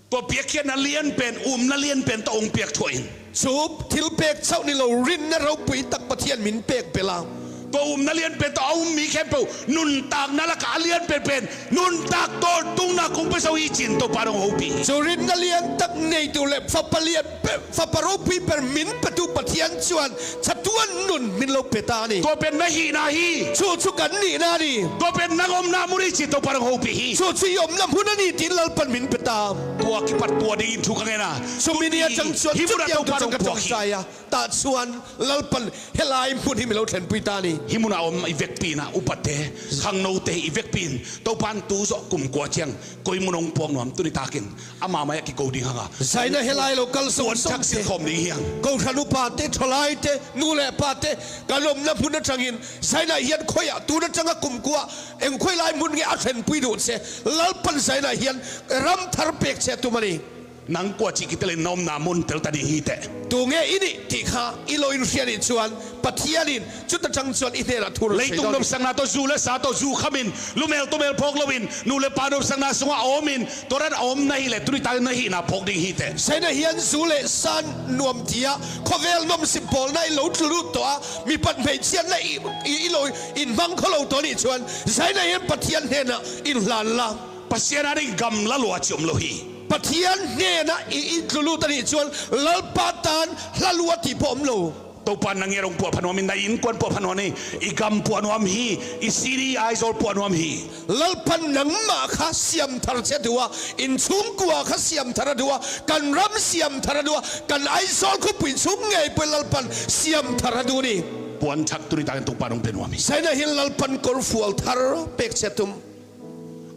Tua piakkhiatna lian pen, umna lian pen tawh hong piak thuah in. Chu thilpek chauh ni lo, rinna ropui tak Pathian min pek bel a. Tua umna lian pen tawh a um mi khempeuh nuntakna lakah a lian penpen nuntak tawntungna kong pe zo hi chin Topa hong hopih hi. Chu rinna lian tak neitu leh fapa lian pe, fapa ropui pen min petu Pathian chuan chatuan nun min lo pe ta a ni. Tua pen na hihna hi. Chu chu kan nihna a ni. Tua pen nang omna hmun hi chin Topa hong hopih hi. Chu chu i omna hmun a ni tiin Lalpan min pe ta. Tua kipat tua dingin thu ka ngen a. Chumi ni aṭang chuan chutiang thu chu ka ṭawngṭai a. Tah chuan Lalpan helai hmun hi min lo thlenpui ta a ni. Hih hmunah a awm i vekpi-in a upate, khangnote i vekpi-in Topan tu zawh kum kua chiang koi hmun hong puak nuam tuni takin ama mai-ah kiko ding hang a. Zaina helai lo kal zawng zawng te, puan thak silh khawm ding hi hang. Kohhran upate, thawlaite, nu leh pate, kan awmna hmun aṭangin zaina hian khawiah tun aṭanga kum kua eng khawi lai hmun nge a thlenpui duh che, Lalpan zaina hian ram thar pek che a tum a ni. Nang kua chih kitel in na awmna hmun tel ta ding hi teh. Tu nge i nih tih kha i lo inhria nih chuan Pathianin chuta ṭang chuan i hnenah thu rawn sawi dawn. Leitung nopsakna tawh, zu leh sa tawh, zu khamin, lu mel tu mel phawk loin, nu leh pa nopsakna sungah a awmin, tua ran a awm na hih leh tuni takin na hihna phawk ding hi teh. Zaina hian zu leh sa nuam tia khawvel nawmsip bawlna i lo tlu lut tawh a, mipat hmeichhiatna i, i, i lo inhmang khawlo tawh a nih chuan zaina hian Pathian hnenah inhlan la. Pasian aṭangin gamla lua chih awm lo hi. Pathian hnenah i, i tlu lut a nih chuan Lalpa tan hla lua tih pawh awm lo. Topa nang ngiat hong puahpha nuam hi, na innkuan puahpha nuam hi, i gam puah nuam hi, i city Aizawl puah nuam hi. Lalpan nangmah kha siamthar ciat uh a, inchungkua kha siamthar a duh a, kan ram siamthar a duh a, kan Aizawl khuapui chung ngei peuh Lalpan siamthar a duh ni. Puanthak tuni takin Topa nong pia nuam hi. Zaina hin Lalpan kawlfual thar pek ciat um.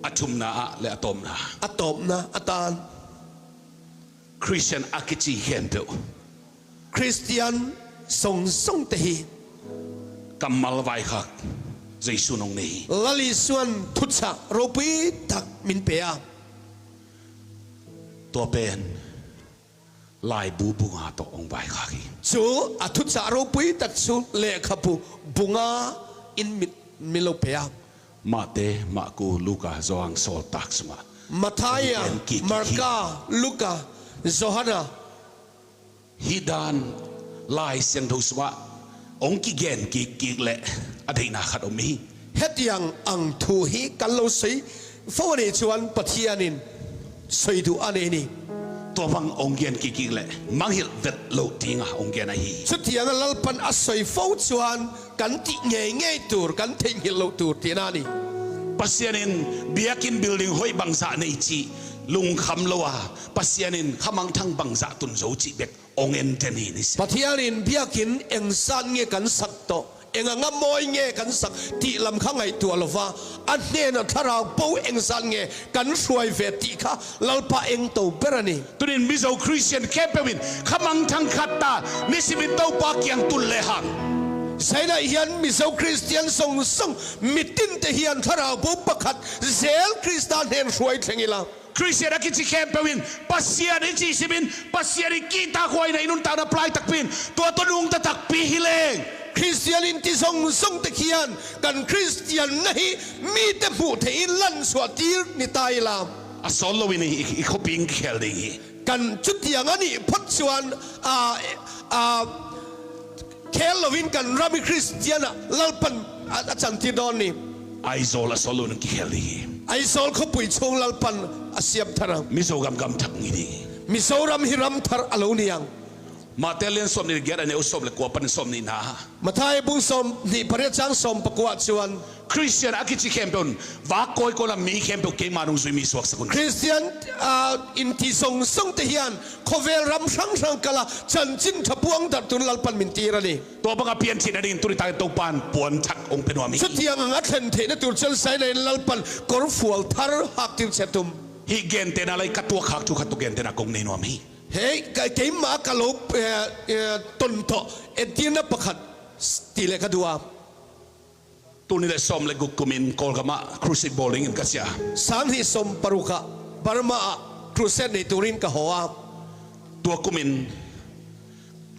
A thumna ah le a tawpna. A tawpna a tan. Khristian a kici khempeuh. Khristian zongzongte hi. Kammal vaikhak Jesu nong nei hi. Lal Jesu in thuchah ropui tak min pe a. Tua pen laibu bunga tawh hong vaikhak hi. Cu a thuchah ropui tak cu lekhabu bunga in min, min lo pe a. Mate, Marku, Luka, Johan sawltak sungah Matthai a, hong gen kik hi. Marka, Luka, Johan a. Hih dan Lai Siangtho sungah hong kigen kikkik leh a deihna khat om hi. Hetiang ang thu hi kan lo soi fo a nih cuan Pathian in soi duh a nei ni. Tua bang hong gen kikkik leh mangngilh vet loh dinga hong gen ahi hi. Cutiang a Lalpan a soi fo cuan kan ti ngeingei tur, kan theihngilh loh tur tiana ni. Pasian in biakinn building hoih bangzah nei cih lungkham lo a, Pasian in khamangthang bangzah tun zo cih bek hong enten hi ni si. Pathian in biakinn engzat nge kan sak tawh, eng a ngam mawi nge kan sak tih lam kha ngaihtuah lo va, a hnen a Thlarau bo engzat nge kan hruai ve tih kha Lalpa eng to ber a ni. Tunin Mizo Khristian khempeuh in khamangthang khat ta nisimin Topa kiang tun lehang. Zaina hian Mizo Khristian zongzong mitinte hian Thlarau bo pakhat zel Krista hnen hruai thleng ila. Khristian a kici khempeuh in Pasian i cih simin Pasian i kihtakhuaina i nuntakna plai takpi in tua tawh nungta takpi hi leng. Khristian in ti zongzong te khian kan Khristianna hi mite hmuh theih in lansuah tir ni ta ila. A sawt loin i, i, i khuaping kikhel ding hi. Kan cutiang a nih phot chuan, a, a, khel loin kan ram i Khristian ah Lalpan a, a chantir dawn ni. Aizawl a sawt loin kikhel ding hi. Aizawl khuapui chung Lalpan a siam thar ang. Mizo gam gam thak ngi ding hi. Mizoram hi ram thar a lo ni ang. Mate lian sawm nih giat a neu sawm le kua pan sawm nihna. Matthai bung sawm nih pariat chang sawm pakua chuan. Khristian a kici khempeuh in vak kawikawi lam mi khempeuh keima nung zui mi suaksak un. Khristian, ah, in ti zongzong te hian khawvel ram hrang hrang kala chanchin thapuang darh tun Lalpan min tir a ni. Tua banga pianthihna dingin tuni takin Topan puan thak hong pe nuam hi. Chutiang anga thlen theihna tur chuan zaina in Lalpan kawrfual thar hak tir chiat um. Hih gentehna lai ka tuak khak thu khat tu gentehna kong nei nuam hi. Hei, ka, keimah ka lo, eh, eh, ton tawh entirna pakhat tih leh ka duh a. Tul nih leh sawm leh guk kumin Kawlgamah crusade bawl dingin ka chiah a. Sang hnih sawm parukah Burma ah crusade nei turin ka haw a. Tua kumin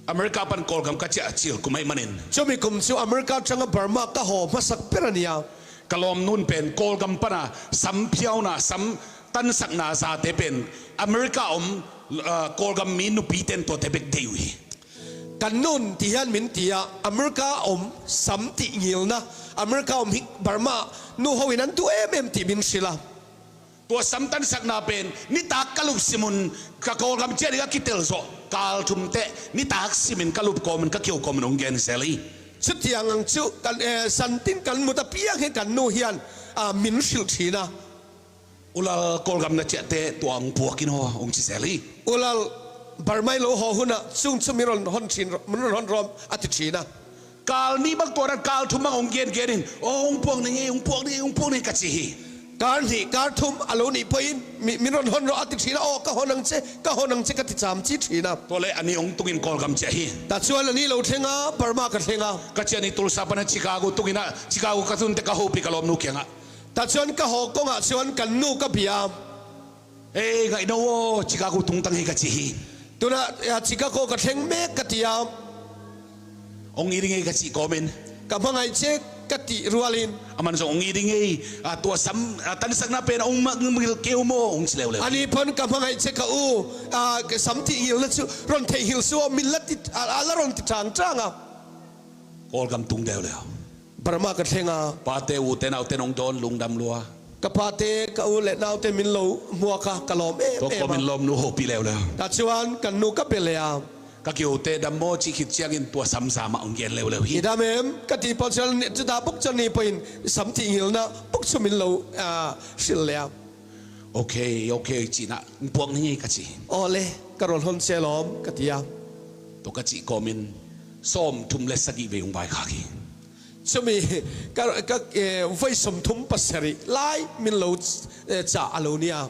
America pan Kawlgam ka chiah a chil kum ahih manin. Chumi kum chu America aṭanga Burma ka haw hmasak ber a ni a. Ka lawmnu'n pen Kawlgam pana sam phiauna, sam tansakna zate pen America om, ah, Kawlgam mi nupite'n tuate bek deih uh hi. Kan nu'n ti hian min ti a, America om sam tihngilna, America om hi Burma nu ho in an duh em em tih min hrilh a. Tua sam tansakna pen nitak ka lup simun ka Kawlgam chiah ding a kitel zawh kal thum teh nitak simin ka lup kawmin ka kio kawmin hong gen zel hi. Chutiang ang chu kan, eh, santin kan mut apiang hi kan nu hian, ah, min hrilh ṭhin a. U Lal, Kawlgam na chiahte tua hong puak in aw, hong ci zel hi. U Lal, Burma i lo haw hunah chung chu min rawn hawn ṭhin, min rawn hawn rawh a ti ṭhin a. Kal nih bang tua nan kal thum bang hong gen gen in, aw, hong puak ni ngei, hong puak ni ngei, hong puak ni ngei ka ci hi. Kal hnih, kal thum a lo nih pawhin mi, min rawn hawn rawh a ti ṭhin a, aw, ka hawn ang che, ka hawn ang che ka ti cham chi ṭhin a. Tua leh a ni hong tungin Kawlgam chiah hi. Tah chuan a ni lo thleng a, Burma ka thleng a. Ka chiah ni Tulsa pana Chicago tungin a, Chicago ka tun te ka hopih ka lawmnu kiangah. Tah chuan ka haw kawngah chuan kan nu ka bia. Hei, ngaih no aw, Chicago tungtang hi ka ci hi. Tunah, ah, Chicago ka thleng mek ka ti a. Hong it i ngei ka cih kawmin. Ka hmangaih che ka tih rualin. Aman zong hong it i ngei, ah, tua sam, ah, tansakna pen hong mangngilh kei u maw, hong ci leuleu. Ani pawn ka hmangaih che ka u, ah, ka sam tihngilhna chu rawn theihnghilh suh aw, min la ti, ah, ah, la rawn ti ṭangṭang a. Kawlgam tung deuleu. Burma ka thleng a. Pate, ute, naute nong dawn lungdam lua. Ka pate, ka u leh naute min lo hmuak a, ka lawm em em a. Tua kawmin lawmnu hopih leuleu. Tah chuan kan nu ka be leh a. Ka kiote dam maw cih khit ciangin tua samza mah hong gen leuleu hi. I dam em? Ka ti pawl ciang, cuta buk ciang ni pawhin sam thih ngilna buk cu min lo, ah, hrilh le a. Ok, ok, cihna puak ni ngei ka ci. Aw le, ka rawn hon cia lawm ka ti a. Tua ka cih kawmin sawmthum le sagih vei hong vaikhak hi. Cumi ka, ka, eh, voi sawmthum pasarih lai min lo, eh, cah a lo ni a.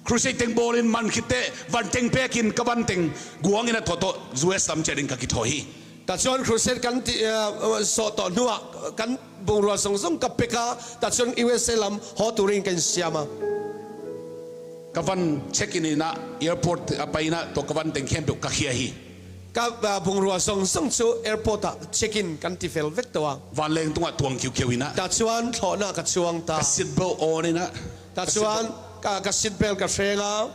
Crusade teng bawlin man khitteh van teng pekin ka van teng guangin a thawhtawh U S lam ciatin ka kithawi hi. Tah chuan crusade kan ti, eh, sawh tawh hnuah kan bungrua zawng zawng ka pek a, tah chuan U S A lam haw turin ka insiam a. Ka van check in inah airport a painah tua ka van teng khempeuh ka khia hi. Ka, ah, bungrua zawng zawng chu airport ah check in kan ti fel vek tawh a. Vanleng tungah tuang khiukheu inah. Tah chuan thlawhna ka chuang ta. Ka seat belt on inah. Tah chuan ka, ka seat belt ka hreng a.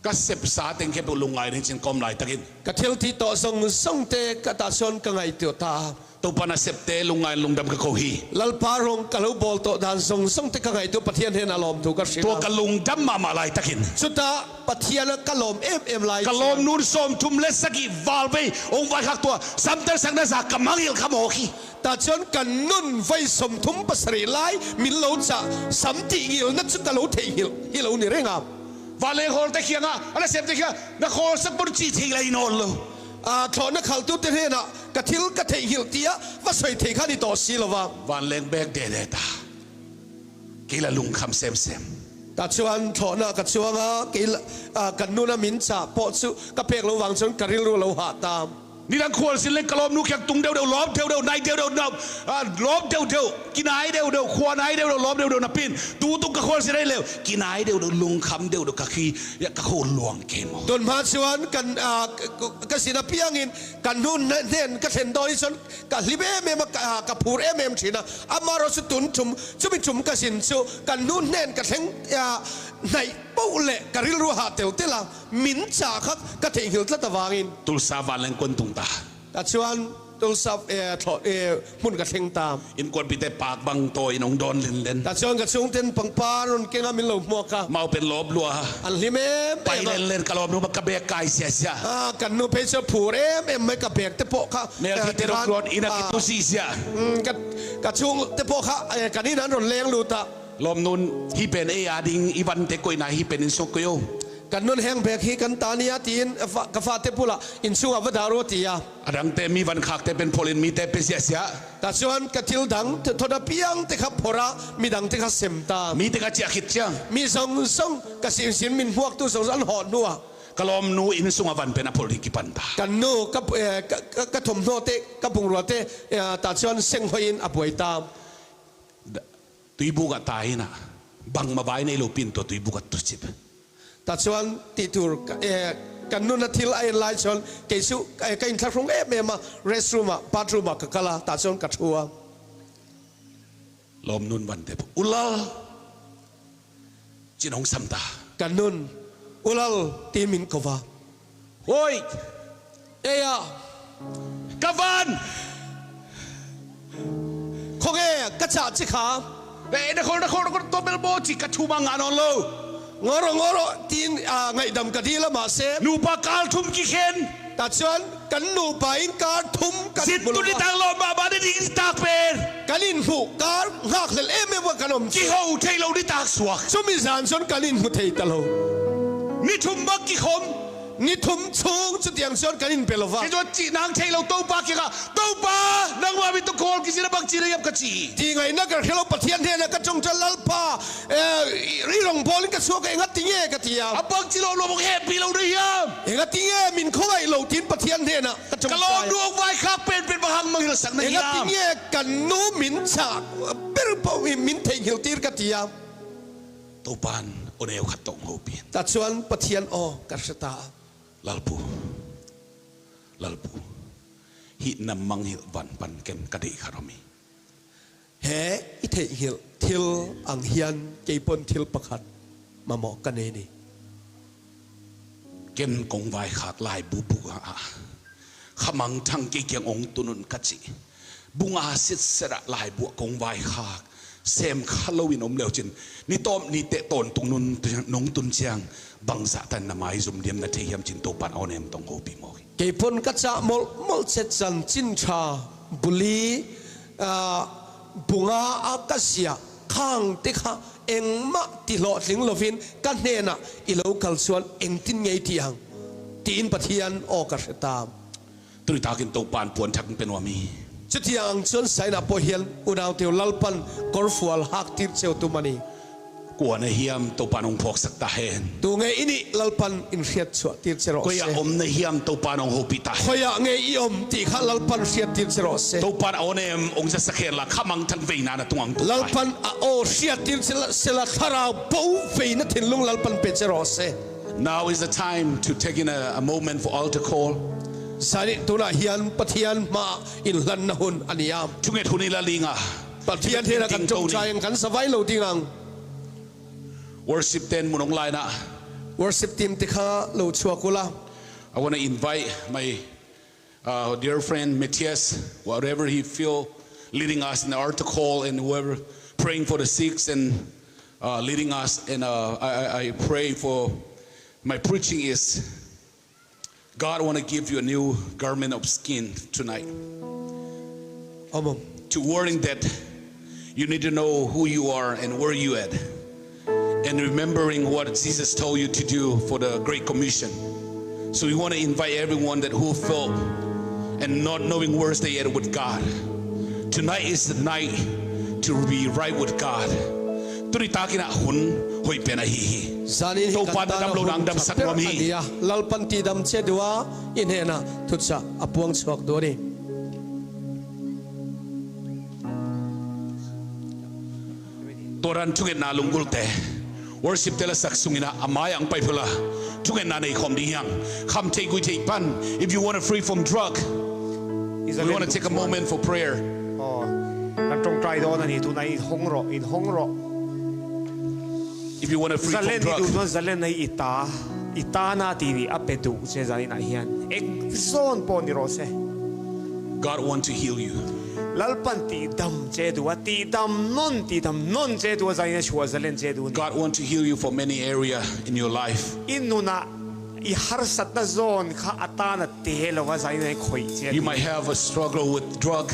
Ka sepsa teng khempeuh lungngai ding cin kawm laitakin. Ka thil tih tawh zawng zawngte ka tah chuan ka ngaihtuah ta. Topa nasepte lungngai lungdam ka ko hi. Lalpa rawng ka lo bawl tawh dan zawng zawngte ka ngaihtuah, Pathian hnenah lawmthu ka hrilh a. Tua ka lungdam mahmah laitakin. Chuta Pathian a ka lawm em em lai. Ka lawmnu'n sawmthum le sagih val vei hong vaikhak tua samtal sakna za ka mangngilh kha mawk hi. Tah chuan kan nun voi sawmthum pasarih lai min lo chah sam tih ngilhna chu ka lo theihnghilh hi lo ni reng a. Vanleng hawlte kiangah, a nasepte kiangah, na khawlsak pawn cih thei lai nawn lo. A, thlawhna khalhtute hnenah ka thil ka theihnghilh tia va sawi thei kha ni tawh si lo va. Vanleng bek dede ta. Kei la lungkham semsem. Tah chuan thlawhna ka chuang a, kei la, a, kan nun a min chah pawh chu ka pek lo vang chuan ka rilru a lo hah ta. Nidang khualzin leng ka lawmnu kiang tung deuh deuh, lawm deuh deuh, nai deuh deuh, na, a, lawm deuh deuh, kinai deuh deuh, khua nai deuh deuh, lawm deuh deuh napi'n, tu tung ka khualzin ahi leh kinai deuh deuh, lungkham deuh deuh, ka khi, ka kho luang kei maw. Tun hma chuan kan, a, ka, ka, ka zin apiangin kan nu hnen ka thlen dawn hi chuan ka hlim em em a, ka, ka phur em em ṭhin a. Amaherawhchu tun ṭum, chumi ṭum ka zin chu kan nu hnen ka thleng, a, hnaih poh leh ka rilru a hah tel tel a, min chah kha ka theihnghilh tlat avangin. Tulsa vanleng kuan tung ta. Tah chuan Tulsa, eh, thlawh, eh, hmun ka thleng ta. Innkuanpihte pak bang tawiin hong dawn lenlen. Tah chuan ka chhungten pangpar rawn keng a, min lo hmuak a. Mau pen lawp lua. An hlim em em a. Pai lenlen, ka lawmnu mah ka bag kai siasia. Ah, kan nu phei chu phur em em mai, ka bag te pawh kha. Mel eh, thite tikhan, rawk luat in a ah, kitu siasia. Mm, ka, ka chhungte pawh kha, eh, kan in an rawn leng lut a. Lawmnu'n hih pen ei a ding i vante koihna, hih pen in sawk koih o. Kan nun heng bag hi kan ta nia tiin fa-, ka fate bulah in chhungah va dah rawh a ti a. A dangte mi van khakte pen phawlhin mite pe siasia. Tah chuan ka thil dang th-, thawn apiangte kha phawrh a, mi dangte kha sem ta. Mite kha chiah khit chiang. Mi zawng zawng ka sin sin min hmuaktu zawng zawng an hawh hnuah. Ka lawmnu in sungah van pen a phawlh ding kipan ta. Kan nu ka, eh, ka, ka, ka thawmhnaw te, ka bungrua te, eh, tah chuan seng hawiin a buai ta. Da-, tuibuk ah ta inah, bangmah vai nei lo pi'n tua tuibuk ah tucip. Tah chuan tih tur ka, eh, kan nun a thil a en lai chuan kei chu, eh, ka inthlahrung em em a, restroom ah, bathroom ah ka kal a, tah chuan ka thu a. Lawmnu'n vante pawh, "U Lal," cin hong sam ta. Kan nun, "U Lal," tiin min ko va. Hoi! Eia! Ka van! Khawnge ka chah chi kha? Eh, na khawl, na khawl, na khawl, tua bel maw ci ka thum a ngah nawn lo. Ngawr rawh, ngawr rawh, tiin, ah, ngaihdam ka dil a, mahse. Nupa kal thum kikhen. Tah chuan kan nupa in kar thum kan hmu lo a. Zin tu nitak lawm mahmah ni ding nitak pen. Kan inhmuh kar nghakhlel em em a kan awm chu. Kiho thei lo nitak suak. Chumi zan chuan kan inhmu thei ta lo. Ni thum bak kikhawm. Ni thum chhung chutiang chuan kan inpe lo va. Kei chuan cih nang thei lo Topa kiangah, "Topa, nangmah min tawh khawl kizin a bang ci na hiam?" ka ci. Tih ngaihna ka hre lo, Pathian hnenah ka ṭawngṭai, "Lalpa, eh, i, i rawngbawlin ka chhuak a, engatinge?" ka ti a. "A bang ci lawm lawm hong hehpih lo na hiam? Engatinge min khawngaih lo?" tiin Pathian hnenah ka ṭawngṭai. Ka lawmnu hong vaikhak penpen bang hang mangngilhsak na hiam? Engatinge kan nu min chah ber pawh min theihnghilh tir ka ti a. Topa'n aw neu khat tawh hopih. Tah chuan Pathian aw ka hre ta a. Lalpu, Lalpu, hih na mangngilh van pan ken ka deih kha rawh mi. He i theihnghilh thil ang hian kei pawn thil pakhat mamawh ka nei ni. Ken kong vaikhak laibu buk ah, khamangthang kei kiang hong tun un ka ci. Bunga sitserah laibu ah kong vaikhak. sem kha loin om leucin, ni tawp ni teh tawntung nung, nung tun ciang bangzah tan na maizum diam na thei hiam cin Topan a aw nem tong hopih mawk hi. Kei pun ka cah molhmolh cetcan cintha buli, ah, bunga a ka sia khang te kha engmah ti hlawhtling loin ka hnenah i lo kal suan engtin ngei ti ang, tiin Pathian aw ka hre ta. Tuni takin Topan puanthak in pe nuam hi. Cutiang cun sainah pawh hian unaute uh Lalpan kawrfual hak tir ceu tum a ni. Kua na hiam Topan hong phawksak ta hen. Tu ngei i nih Lalpan in hriat chuah tir che rawh se. Koi ah om na hiam Topan hong hopih ta hen. Koi ah ngei i om ti kha Lalpan hriat tir che rawh se. Topan a aw nem hong zasak hen la khamang thang veina na tungah hong tung ta hen. Lalpan a aw hriat tir che la, se la thlarau bo veina thinlung Lalpan pe che rawh se. Now is the time to take in a, a moment for altar call. Zanin tunah hian Pathian hma inhlanna hun a ni a. Thunget hun i la ling a. Pathian hnenah kan ṭawngṭai ang, kan zavai lo ding ang. Worship team mun hong line ah. Worship team te kha lo chhuak ula. I want to invite my uh, dear friend Matthias, whatever he feel, leading us in the altar call and whoever praying for the sick and uh, leading us. And uh, I, I, I pray for, my preaching is, God want to give you a new garment of skin tonight. Amen. To warning that you need to know who you are and where you at. And remembering what Jesus told you to do for the Great Commission. So we want to invite everyone that who felt and not knowing where they at with God. Tonight is the night to be right with God. Tuni takin ah hun hoih pen ahi hi. Zanin hi Topan kan damlo nang damsak nuam hi. Lalpan tihdam che duh a, i hnenah thuchah a puang chhuak duh a ni. Tua dan thungetna lunggulhte, worship te lasak sungin ah a mai ang pai phula thungetna nei khawm ding hiang. Kham thei gui thei pan, if you want to free from drug, we want to take a moment for prayer. Aw, kan ṭawngṭai dawn a ni, tunah in hong rawh, in hong rawh. If you want to free from drug. Zalen i duh tuan zalen na i ta, i ta na ti ni a pe duh che zanin ah hian. Ek zon pawh ni rawh se. God want to heal you. Lalpan tihdam che duh a, tihdam nawn, tihdam nawn che duh a, zanin a chhuah zalen che duh ni. God want to heal you for many area in your life. I nunah i harsatna zawn kha a tan a te lo a, zanin a i khawih che. You might have a struggle with drug.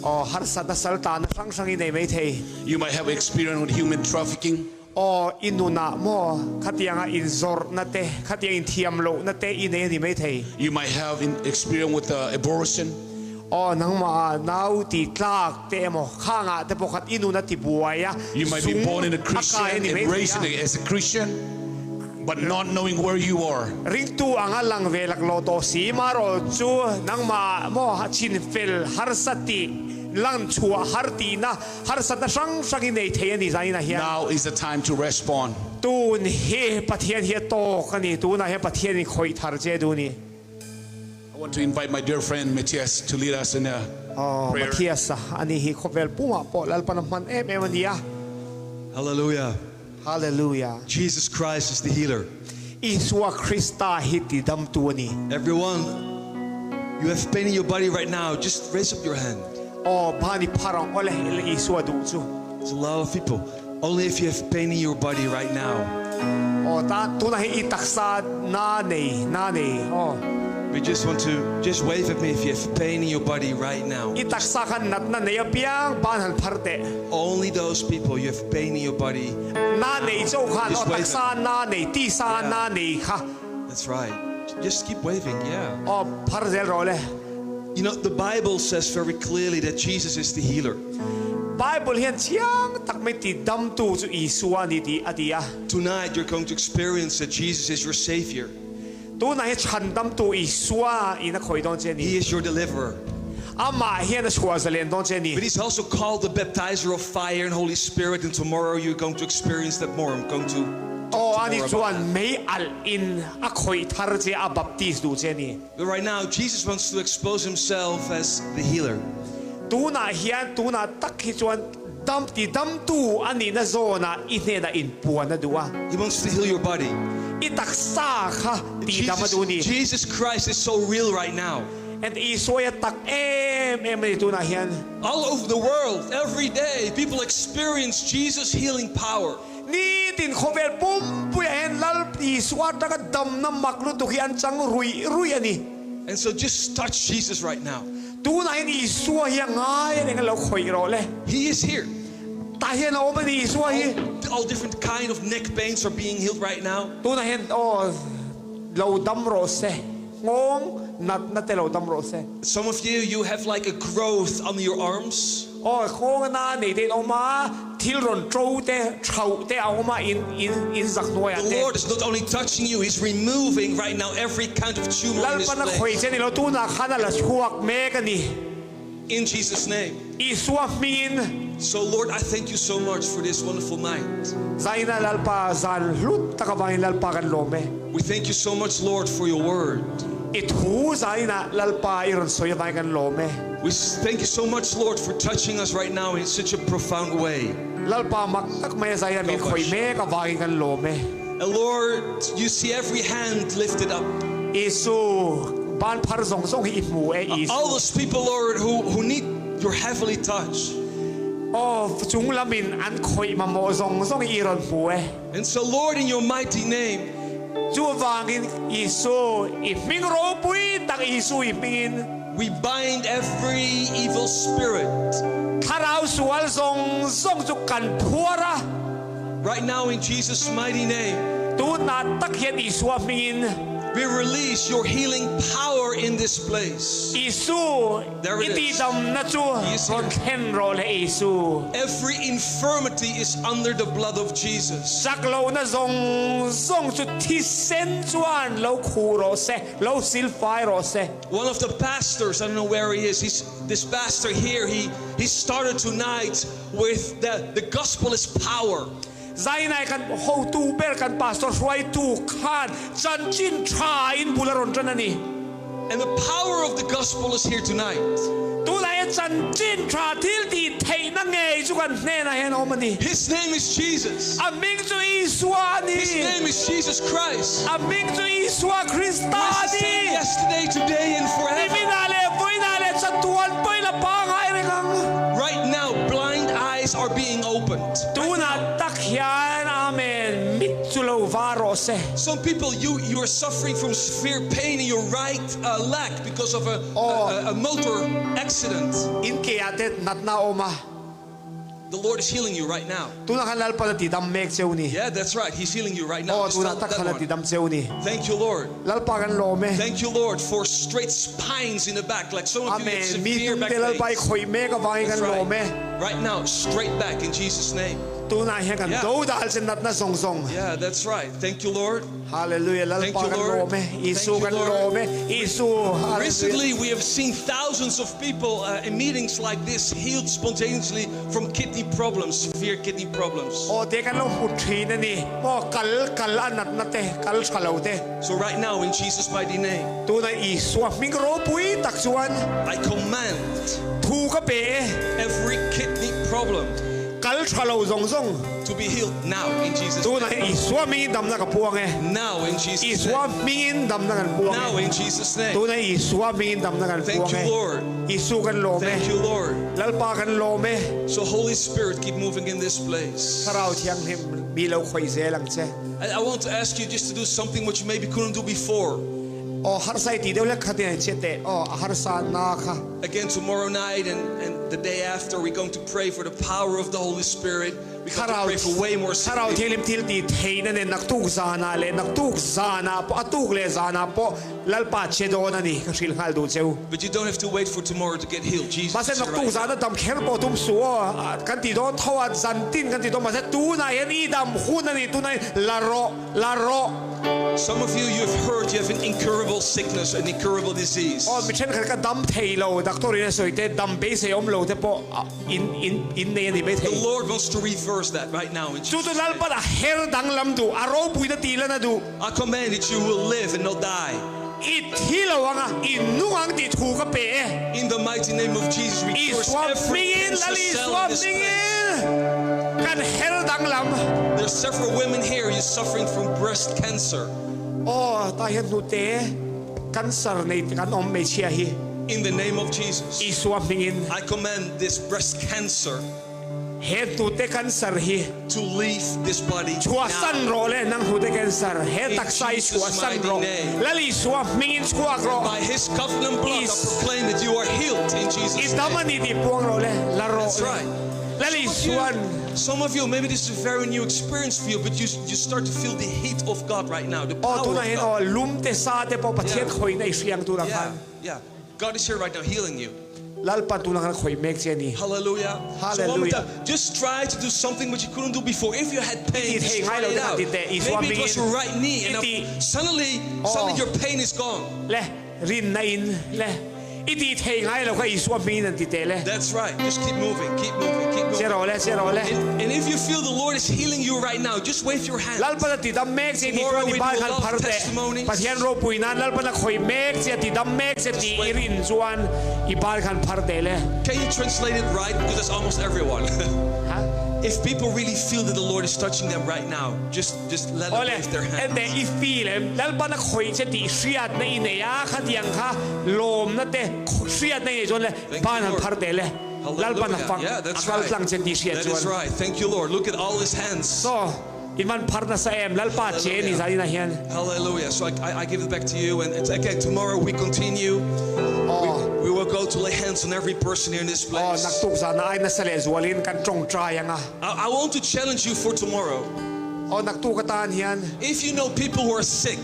Aw, harsatna saltana hrang hrang i nei mai thei. You might have experience with human trafficking. Aw, i nunah maw, khatianga inzawrhna te, khatiang inthiam lohna te i nei a ni mai thei. You might have in experience with uh, abortion. Aw, nangmah a nau ti tlak te emaw, khangah te pawh khat i nunah ti buai a. You might be born in a Christian and raised in a, as a Christian, but not knowing where you are. Ringtu anga lang ve laklawh tawh si mah raw chu nangmah maw, a chinfel harsa tih, lan chhuah har tihna, harsatna hrang hrang i nei thei a ni zanin ah hian. Now is the time to respond. Tun hi Pathian hi a tawk a ni, tunah hian Pathian in khawih thar che duh ni. I want to invite my dear friend Matthias to lead us in a prayer. Aw, Matthias a, a ni hi khawvel pumah pawh Lalpan a hman em em a ni a. Hallelujah. Hallelujah. Jesus Christ is the healer. Isua Krista hi tihdamtu a ni. Everyone, you have pain in your body right now, just raise up your hand. Aw, bang i phar ang aw le, Isua duh chu. There's a lot of people. Only if you have pain in your body right now. Aw, ta, tunah hi i taksa na nei, na nei. Aw. We just want to, just wave at me if you have pain in your body right now. I taksa khan natna nei apiang bang han phar teh. Only those people you have pain in your body. Na nei chauh khan, aw, taksa na nei, tisa na nei kha. That's right. Just keep waving, yeah. Aw, phar zel rawh le. You know, the Bible says very clearly that Jesus is the healer. Bible hian chiang tak mai tihdamtu chu Isua a ni tih a ti a. Tonight you're going to experience that Jesus is your Savior. Tunah hi chhandamtu Isua in a khawih dawn che a ni. He is your deliverer. Amah hian a chhuah zalen dawn che a ni. But he's also called the baptizer of fire and Holy Spirit, and tomorrow you're going to experience that more. I'm going to talk more about that. Aw, a ni chuan mei alh in a khawih thar che a, baptis duh che a ni. But right now, Jesus wants to expose himself as the healer. Tunah hian, tunah tak hi chuan dam, tihdamtu a nihna zawnah i hnenah inpuan a duh a. He wants to heal your body. I taksa kha tihdam a duh a ni. Jesus, Jesus Christ is so real right now. And Isua hi a tak em em a ni tunah hian. All over the world, every day, people experience Jesus' healing power. Nitin khawvel pumpui ah hian Lal Isua taka damna mak lutuk hi an chang ruih ruih a ni. And so just touch Jesus right now. Tunah hian Isua hi a ngai a eng lo khawih rawh le. He is here. Tah hian a awm a ni Isua hi. All, all different kind of neck pains are being healed right now. Tunah hian aw lo dam rawh se. Nghawng natna te lo dam rawh se. Some of you, you have like a growth on your arms. Aw, nghawng a na nei te in awm a, thil rawn to te, thauh te a awm a, in, in, in zak hnuaiah te. The Lord is not only touching you, He's removing right now every kind of tumor in this place. Lalpan a khawih che ni lo, tunah khan a la chhuak mek a ni. In Jesus' name. Isua hmingin. So, Lord, I thank you so much for this wonderful night. Zaninah Lalpa zan hlut tak avangin Lalpa kan lawm e. We thank you so much, Lord, for your word. I thu zaninah Lalpa i rawn sawi avangin kan lawm e. We s-, thank you so much, Lord, for touching us right now in such a profound way. Lalpa mak tak mai a zaninah min khawih mek avangin kan lawm e. And Lord, you see every hand lifted up. Isu, ban phar zawng zawng hi i hmu e, Isu. All those people, Lord, who, who need your heavenly touch. Aw, chung lamin an khawih mamawh zawng zawng hi i rawn hmu e. And so, Lord, in your mighty name, chu vangin Isu, i hming ropui tak Isu i hmingin, we bind every evil spirit. Thlarau sual zawng zawng chu kan phuar a. Right now, in Jesus' mighty name, tunah tak hian Isua hmingin, we release your healing power in this place. Isu, i tihdamna chu rawn thlen rawh le Isu. Every infirmity is under the blood of Jesus. Chak lohna zawng zawng chu thisen chuan lo khuh rawh se, lo silfai rawh se. One of the pastors, I don't know where he is, he's, this pastor here, he, he started tonight with the, the gospel is power. Zaninah kan hotu ber kan pastor hruaitu khan chanchin ṭha in bul a rawn ṭan a ni. And the power of the gospel is here tonight. Tunah hian chanchin ṭha thiltihtheihna ngei chu kan hnenah hian a awm a ni. His name is Jesus. A hming chu Isua a ni. His name is Jesus Christ. A hming chu Isua Krista a ni. Who is the same yesterday, today, and forever. Niminah leh vawiinah leh chatuan pawhin a pangngai reng ang. Right now, blind eyes are being opened. Tunah tak hian, amen, mit chu lo var rawh se. Some people, you, you are suffering from severe pain in your right, uh, leg because of a, a, a, a motor accident. In ke ah te natna a awm a. The Lord is healing you right now. Tunah khan Lalpan a tihdam mek che u ni. Yeah, that's right. He's healing you right now. Aw, tunah tak khan a tihdam che u ni. Thank you, Lord. Lalpa kan lawm e. Thank you, Lord, for straight spines in the back. Like some of you have severe back pains. Amen. Mi tum te Lalpa i khawih mek avangin kan lawm e. That's right. Right now, straight back in Jesus' name. Tunah hian kan dodal che natna zawng zawng. Yeah, that's right. Thank you, Lord. Hallelujah. Lalpa kan lawm e. Isu kan lawm e. Isu. Hallelujah. Recently, we have seen thousands of people, uh, in meetings like this healed spontaneously from kidney problems, severe kidney problems. Aw, te kan lo hmu ṭhin a ni. Aw, kal, kal a natna te, kal ṭha lo te. So right now, in Jesus' mighty name, tunah Isua hming ropui tak chuan, I command, thu ka pe e, every kidney problem, kal ṭha lo zawng zawng, to be healed now in Jesus' name. Tunah hian Isua hmingin damna ka puang e. Now in Jesus' name. Isua hmingin damna kan puang e. Now in Jesus' name. Tunah Isua hmingin damna kan puang e. Thank you, Lord. Isu kan lawm e. Thank you, Lord. Lalpa kan lawm e. So Holy Spirit, keep moving in this place. Thlarau Thianghlim, mi lo khawih zel ang che. I, I want to ask you just to do something which you maybe couldn't do before. Aw, harsa i tih deuh hlek khatin a che teh. Aw, a harsa na kha. Again, tomorrow night and, and the day after, we're going to pray for the power of the Holy Spirit. We're going to pray for way more sick people. Thlarau Thianghlim thiltihtheihna nen naktuk zanah leh naktuk zanah pawh, a tuk leh zanah pawh Lalpa che dawn a ni, ka hrilh nghal duh che u. But you don't have to wait for tomorrow to get healed. Jesus is right now. Mahse, naktuk zana dam kher pawh tum suh aw, kan tih dawn tho a, zan tin kan tih dawn, mahse, tunah hian i dam hun a ni, tunah hian la rawh, la rawh. Some of you, you've heard you have an incurable sickness, an incurable disease. Aw, mi ṭhenkhat kha dam thei lo, doctor in a sawi te, dam beisei awm lo te pawh, a, in, in, in nei a ni mai thei. The Lord wants to reverse that right now in Jesus' name. Chu chu Lalpan a her danglam duh, a ropuina tihlan a duh. I command that you will live and not die. I thi lo ang a, i nung ang tih thu ka pe e. In the mighty name of Jesus, we curse every cancer cell in this place. Isua hmingin, Lal Isua hmingin, kan her danglam. There's several women here, you're suffering from breast cancer. Aw, tah hian hnute cancer nei kan awm hmeichhia hi. In the name of Jesus, Isua hmingin I command this breast cancer hih hnute cancer hi to leave this body now. Suahsan rawh le, nang hnute cancer hih taksa hi suahsan rawh. In Jesus' mighty name. Lal Isua hmingin suak rawh. By his covenant blood, I proclaim that you are healed in Jesus' name. I dam a nih cih puang rawh le, la rawh le. That's right. Lal Isuan. Some of you, maybe this is a very new experience for you, but you, you start to feel the heat of God right now, the power of God. Aw, tu-in ah, aw, lumte sate pawh Pathian khoihna i hria ing tu-in ah. Yeah, yeah. God is here right now healing you. Lalpa'n tu-in ah ka na khoih mek cia ni. Hallelujah. Hallelujah. So one more time, just try to do something which you couldn't do before. If you had pain, just try it out. I cih theih ngai lo te khat i teh, Isua hmingin. Maybe it was your right knee, and now suddenly, suddenly your pain is gone. I cih theih ngai lo kha, Isua hmingin, an cih teh le. That's right. Just keep moving, keep moving, keep moving. Cia rawh le, cia rawh le. And, and if you feel the Lord is healing you right now, just wave your hands. Lalpa'n a tidam mek cia i cih ciangin i bal khan phar teh. Tomorrow we do a lot of testimonies. Pathian ropuina in Lalpa'n a khoih mek cia, tidam mek cia cih i cih ciangin i bal khan phar teh le. Can you translate it right? Because that's almost everyone. Ha? If people really feel that the Lord is touching them right now, just, just let them wave their hands. Aw le, en teh i feel em, Lalpa'n a khoih cia cih hriatna i nei a, kha ciang kha lawmna te, hriatna i nei ciang le, bal khan phar teh le. Thank you, Lord. Hallelujah. Lalpa'n a fak, a kaltlang cia cih hriat ciang. Yeah, that's right. Thank you, Lord. Look at all his hands. So, i man phar na sa em, Lalpa cia ni zan in ah hian. Hallelujah. So I, I, I give it back to you. And it's, again, tomorrow we continue. Aw. We, we will go to lay hands on every person here in this place. Aw, naktuk zan ah ai na sa leh zualin kan ṭawngṭai ang a. I, I want to challenge you for tomorrow. Aw, naktuk a tan hian. If you know people who are sick,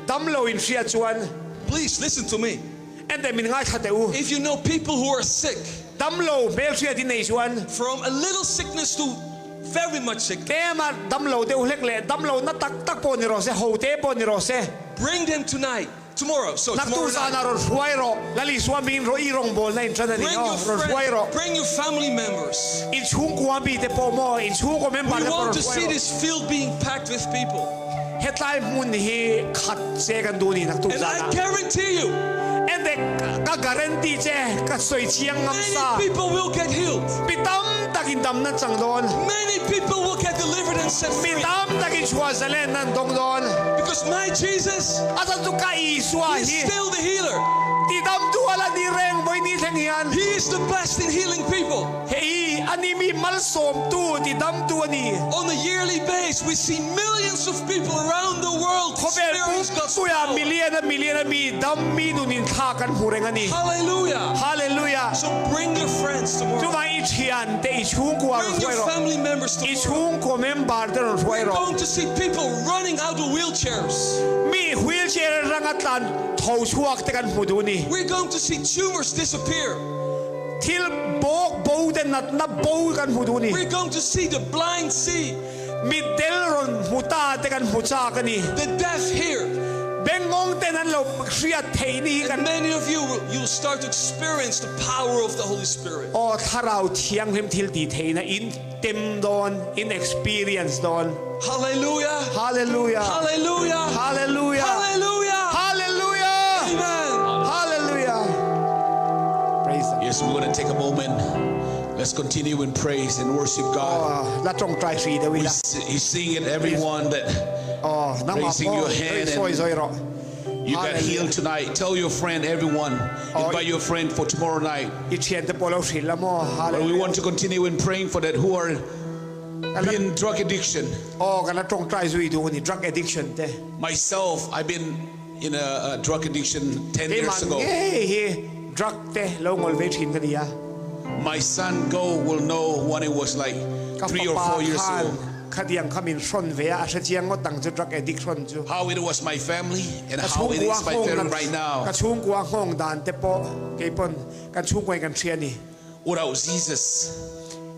dam lo in hriat ciang, please listen to me. En teh, min ngaithla teh u. If you know people who are sick, dam lo hmelhriat i nei ciang, from a little sickness to very much sick, te mah dam lo te uh hlek leh, dam lo na taktak pawh ni rawh se, ho te pawh ni rawh se. Bring them tonight, tomorrow, so tomorrow night. Naktuk zan ah ron hruai rawh, Lal Isua hmingin rawh, i rongbawlna in ṭan a ni. Bring your friends, ron hruai rawh. Bring your family members. I chhungkua mite pawh maw, i chhungkua member te pawh ron hruai rawh. We want to see this field being packed with people. Hetlai hmun hi khat che kan duh ni naktuk zan ah. And I guarantee you, en teh, ka guarantee che, ka soi chiang ngam sa. Many people will get healed. Mi tam takin damna chang dawn. Many people will get delivered and set free. Mi tam takin suahzalenna an dong dawn. Because my Jesus, a zan chu ka Isua hi, is still the healer. Tidamtu a la ni reng, voi ni thleng hian. He is the best in healing people. Hei, a ni mi malsawmtu, tidamtu a ni. On a yearly base, we see millions of people around the world experience God's power. Khawvel pumpuia million a million a mi dam, mi nunin thlak kan hmu reng a ni. Hallelujah. Hallelujah. So bring your friends tomorrow. Chuvangin i ṭhiante, i chhungkua ron hruai rawh. Bring your family members tomorrow. I chhungkua member te ron hruai rawh. We're going to see people running out of wheelchairs. Mi wheelchair rang a tlan tho chhuak te kan hmu duh ni. We're going to see tumors disappear. Thil bawk bo te natna bo kan hmu duh ni. We're going to see the blind see. Mitdel ron hmu ta te kan hmu chak a ni. The deaf hear. Bengngawng ten an lo hriat theih ni kan. And many of you will, you'll start to experience the power of the Holy Spirit. Aw, Thlarau Thianghlim thiltihtheihna in tem dawn, in experience dawn. Hallelujah. Hallelujah. Hallelujah. Hallelujah. Hallelujah. Hallelujah. Amen. Hallelujah. Praise the Lord. Yes, we want to take a moment. Let's continue in praise and worship God. Aw, la ṭawngṭai hri deuh ila. We s-, he's seeing it, everyone that raising your hand and you got healed tonight. Hallelujah. Tell your friend, everyone. Aw, invite your friend for tomorrow night. I ṭhiante pawh lo hril la maw. Hallelujah. But we want to continue in praying for that who are been drug addiction. Aw, ka la ṭawngṭai zui duh ni, drug addiction te. Myself, I've been in a, a drug addiction ten years ago. Keimah ngei hi drug te lo ngol vei ṭhin ka ni a. My son Go will know when he was, like, three or four years old. Ka fapa khan khatiang kha min hrawn ve a, a hre chiang ngawt ang chu, drug addict hrawn chu. How it was my family and how it is my family right now. Ka chhungkua nghawng dan te pawh, kei pawn, kan chhungkuain kan hria ni. Without Jesus,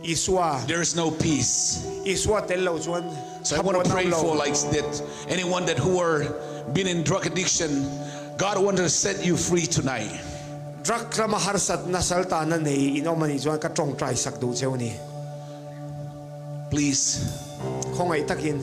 Isua, there is no peace. Isua tel lo chuan thamuanna awm lo. So I wanna pray for, like, that anyone that who are been in drug addiction, God want to set you free tonight. Drug lama harsatna saltanna nei in awm a nih chuan ka ṭawngṭai sak duh cheu ni. Please. Khawngaih takin.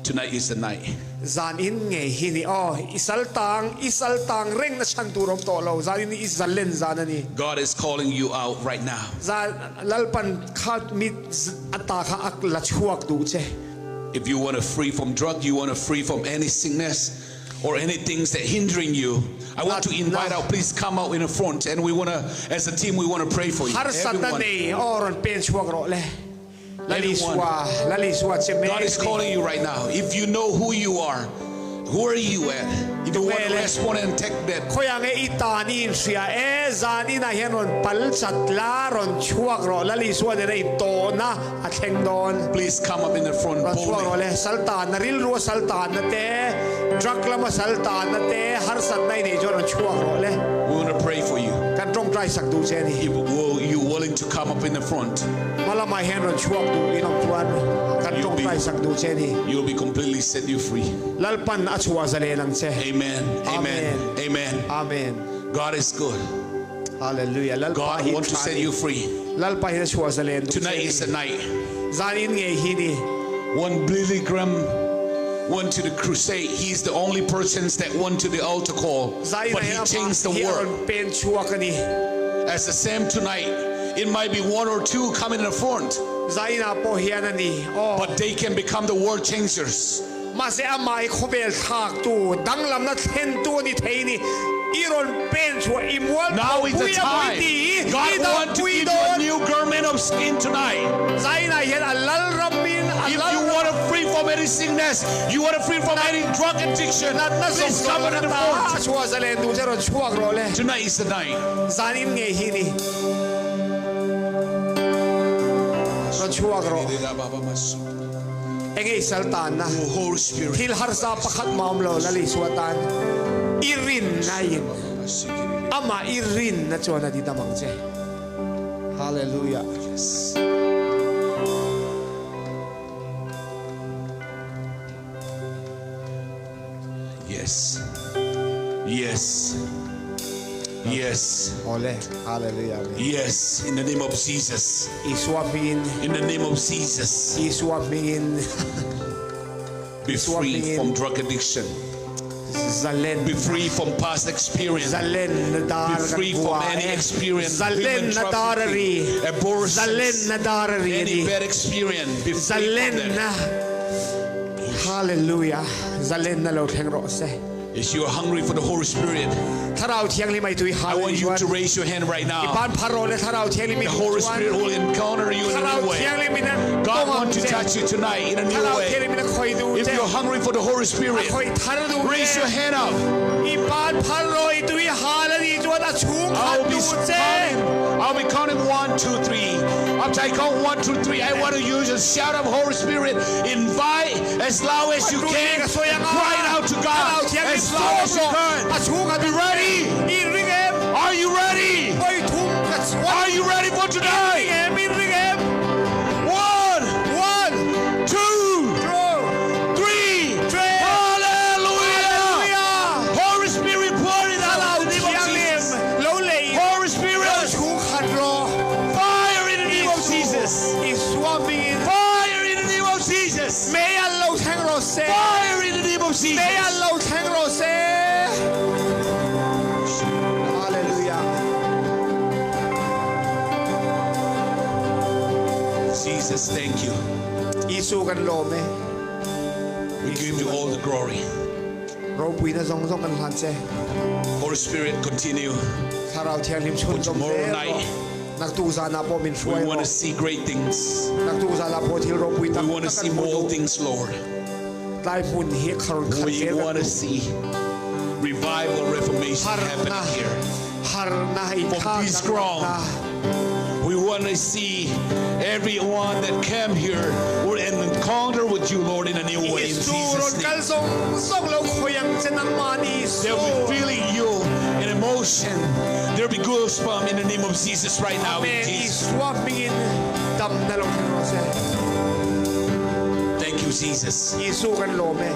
Tonight is the night. Zanin ngei hi ni aw, i saltang, i saltang rengna chhan tur awm tawh lo, zanin i zalen zan a ni. God is calling you out right now. Zan, Lalpan kha mi z-, a ta kha a la chhuak duh che. If you wanna free from drug, you wanna free from any sickness, or anything that hindering you, I want to invite out, please come out in the front, and we want to, as a team, we want to pray for you. Harsatna nei aw, ron pen suak rawh le. Lalisua, Lalisua ceme. God is calling you right now. If you know who you are, who are you at? If you want to respond and take that. Khoi ang e i tan in sia e, zan in a hian ron palchat la, ron suak rawh. Lalisua nena i tawhna a thleng dawn. Please come up in the front boldly. Ron suak rawh le, saltanna, rilru a saltanna te, drug lama saltanna te, harsatna i nei chuan ron suak rawh le. We want to pray for you. Kan ṭawngṭaisak duh che ni. If you willing to come up in the front, hmalamah hian ron suak duh in awm chuan kan ṭawngṭaisak duh che ni. You'll be completely set you free. Lalpan a chhuah zalen ang che. Amen. Amen. Amen. God is good. Hallelujah. Lalpa hi ṭha ni. God want to set you free. Lalpa hian a chhuah zalen duh che ni. Tonight is the night. Zanin ngei hi ni. When Billy Graham went to the crusade, he's the only person that went to the altar call, but he changed the world. Zanin a hian a pen chhuak a ni. As the same tonight, it might be one or two coming in the front, zanin a pawh hian a ni. Aw. But they can become the world changers. Mahse, amah hi khawvel thlaktu, danglamna thlentu a ni thei ni. I rawn pen chhuah, i mualpho pui a mawi ti hi. Now is the time. God want to give you a new garment of skin tonight. Zanin a hian a lalramin a lal. If you want to free from any sickness, you want to free from any drug addiction, please come on the front. Natna zawng zawng a ta a chhuah zalen duh che, rawn chhuak rawh le. Tonight is the night. Zanin ngei hi ni. Rawn chhuak rawh. Eng nge i saltanna? Oh, Holy Spirit. Thil harsa pakhat mah awm lo, Lal Isua tan. I rinna in. Amah i rinna chuan a didam ang che. Hallelujah. Yes. Yes. Yes. Yes. Ole. Hallelujah. Amen. Yes. In the name of Jesus. Isua hmingin. In the name of Jesus. Isua hmingin. Be free from drug addiction. Zalen. Be free from past experience. Zalen na dar. Be free from any experience. Zalen na dar ri. Abortion. Zalen na dar ri. Any bad experience. Be free from that. Hallelujah. Zalenna lo thleng rawh se. If you are hungry for the Holy Spirit, Thlarau Thianghlim a i tuihal a nih chuan, I want you to raise your hand right now. I pan phar rawh le, Thlarau Thianghlim in. The Holy Spirit will encounter you in a new way. Thlarau Thianghlim in a. God want to touch you tonight in a new way. Thlarau Thianghlim in a khoi duh che. If you're hungry for the Holy Spirit, a khoi thar duh che, raise your hand up. I pan phar rawh, i tuihal a nih chuan a chhung khat duh che. I'll be counting one, two, three. After I count one, two, three, I want you to shout out, "Holy Spirit, invite as loud as you can. Cry out to God as loud as you can." Be ready. Are you ready? Are you ready for tonight? One, two, three. Hallelujah. Holy Spirit, pour it out in the name of Jesus. Holy Spirit. Fire in the name of Jesus. Fire in the name of Jesus. Fire in the name of Jesus. Hallelujah. Jesus, thank you. Isu kan lawm e. We give you all the glory. Ropuina zawng zawng kan hlan che. Holy Spirit, continue. Thlarau Thianghlim chhunzawm zel rawh. Tomorrow night, naktuk zanah pawh min hruai rawh. We want to see great things. Naktuk zanah pawh thil ropui tam tak kan hmu duh. We want to see more things, Lord. Tlai hmun hi kha rawn khat zel kan duh. We want to see revival, reformation happening here. Harna, harna i thlak danglamna. From this ground, we want to see everyone that came here will encounter with you, Lord, in a new way, in Jesus' name. Isu rawn kal zawng zawng lo khoi ang che nangmahni Isu. They'll be feeling you in emotion. There'll be goosebump in the name of Jesus right now, in Jesus. Amen. Isua hmingin damna lo thleng rawh se. Thank you, Jesus. Isu kan lawm e.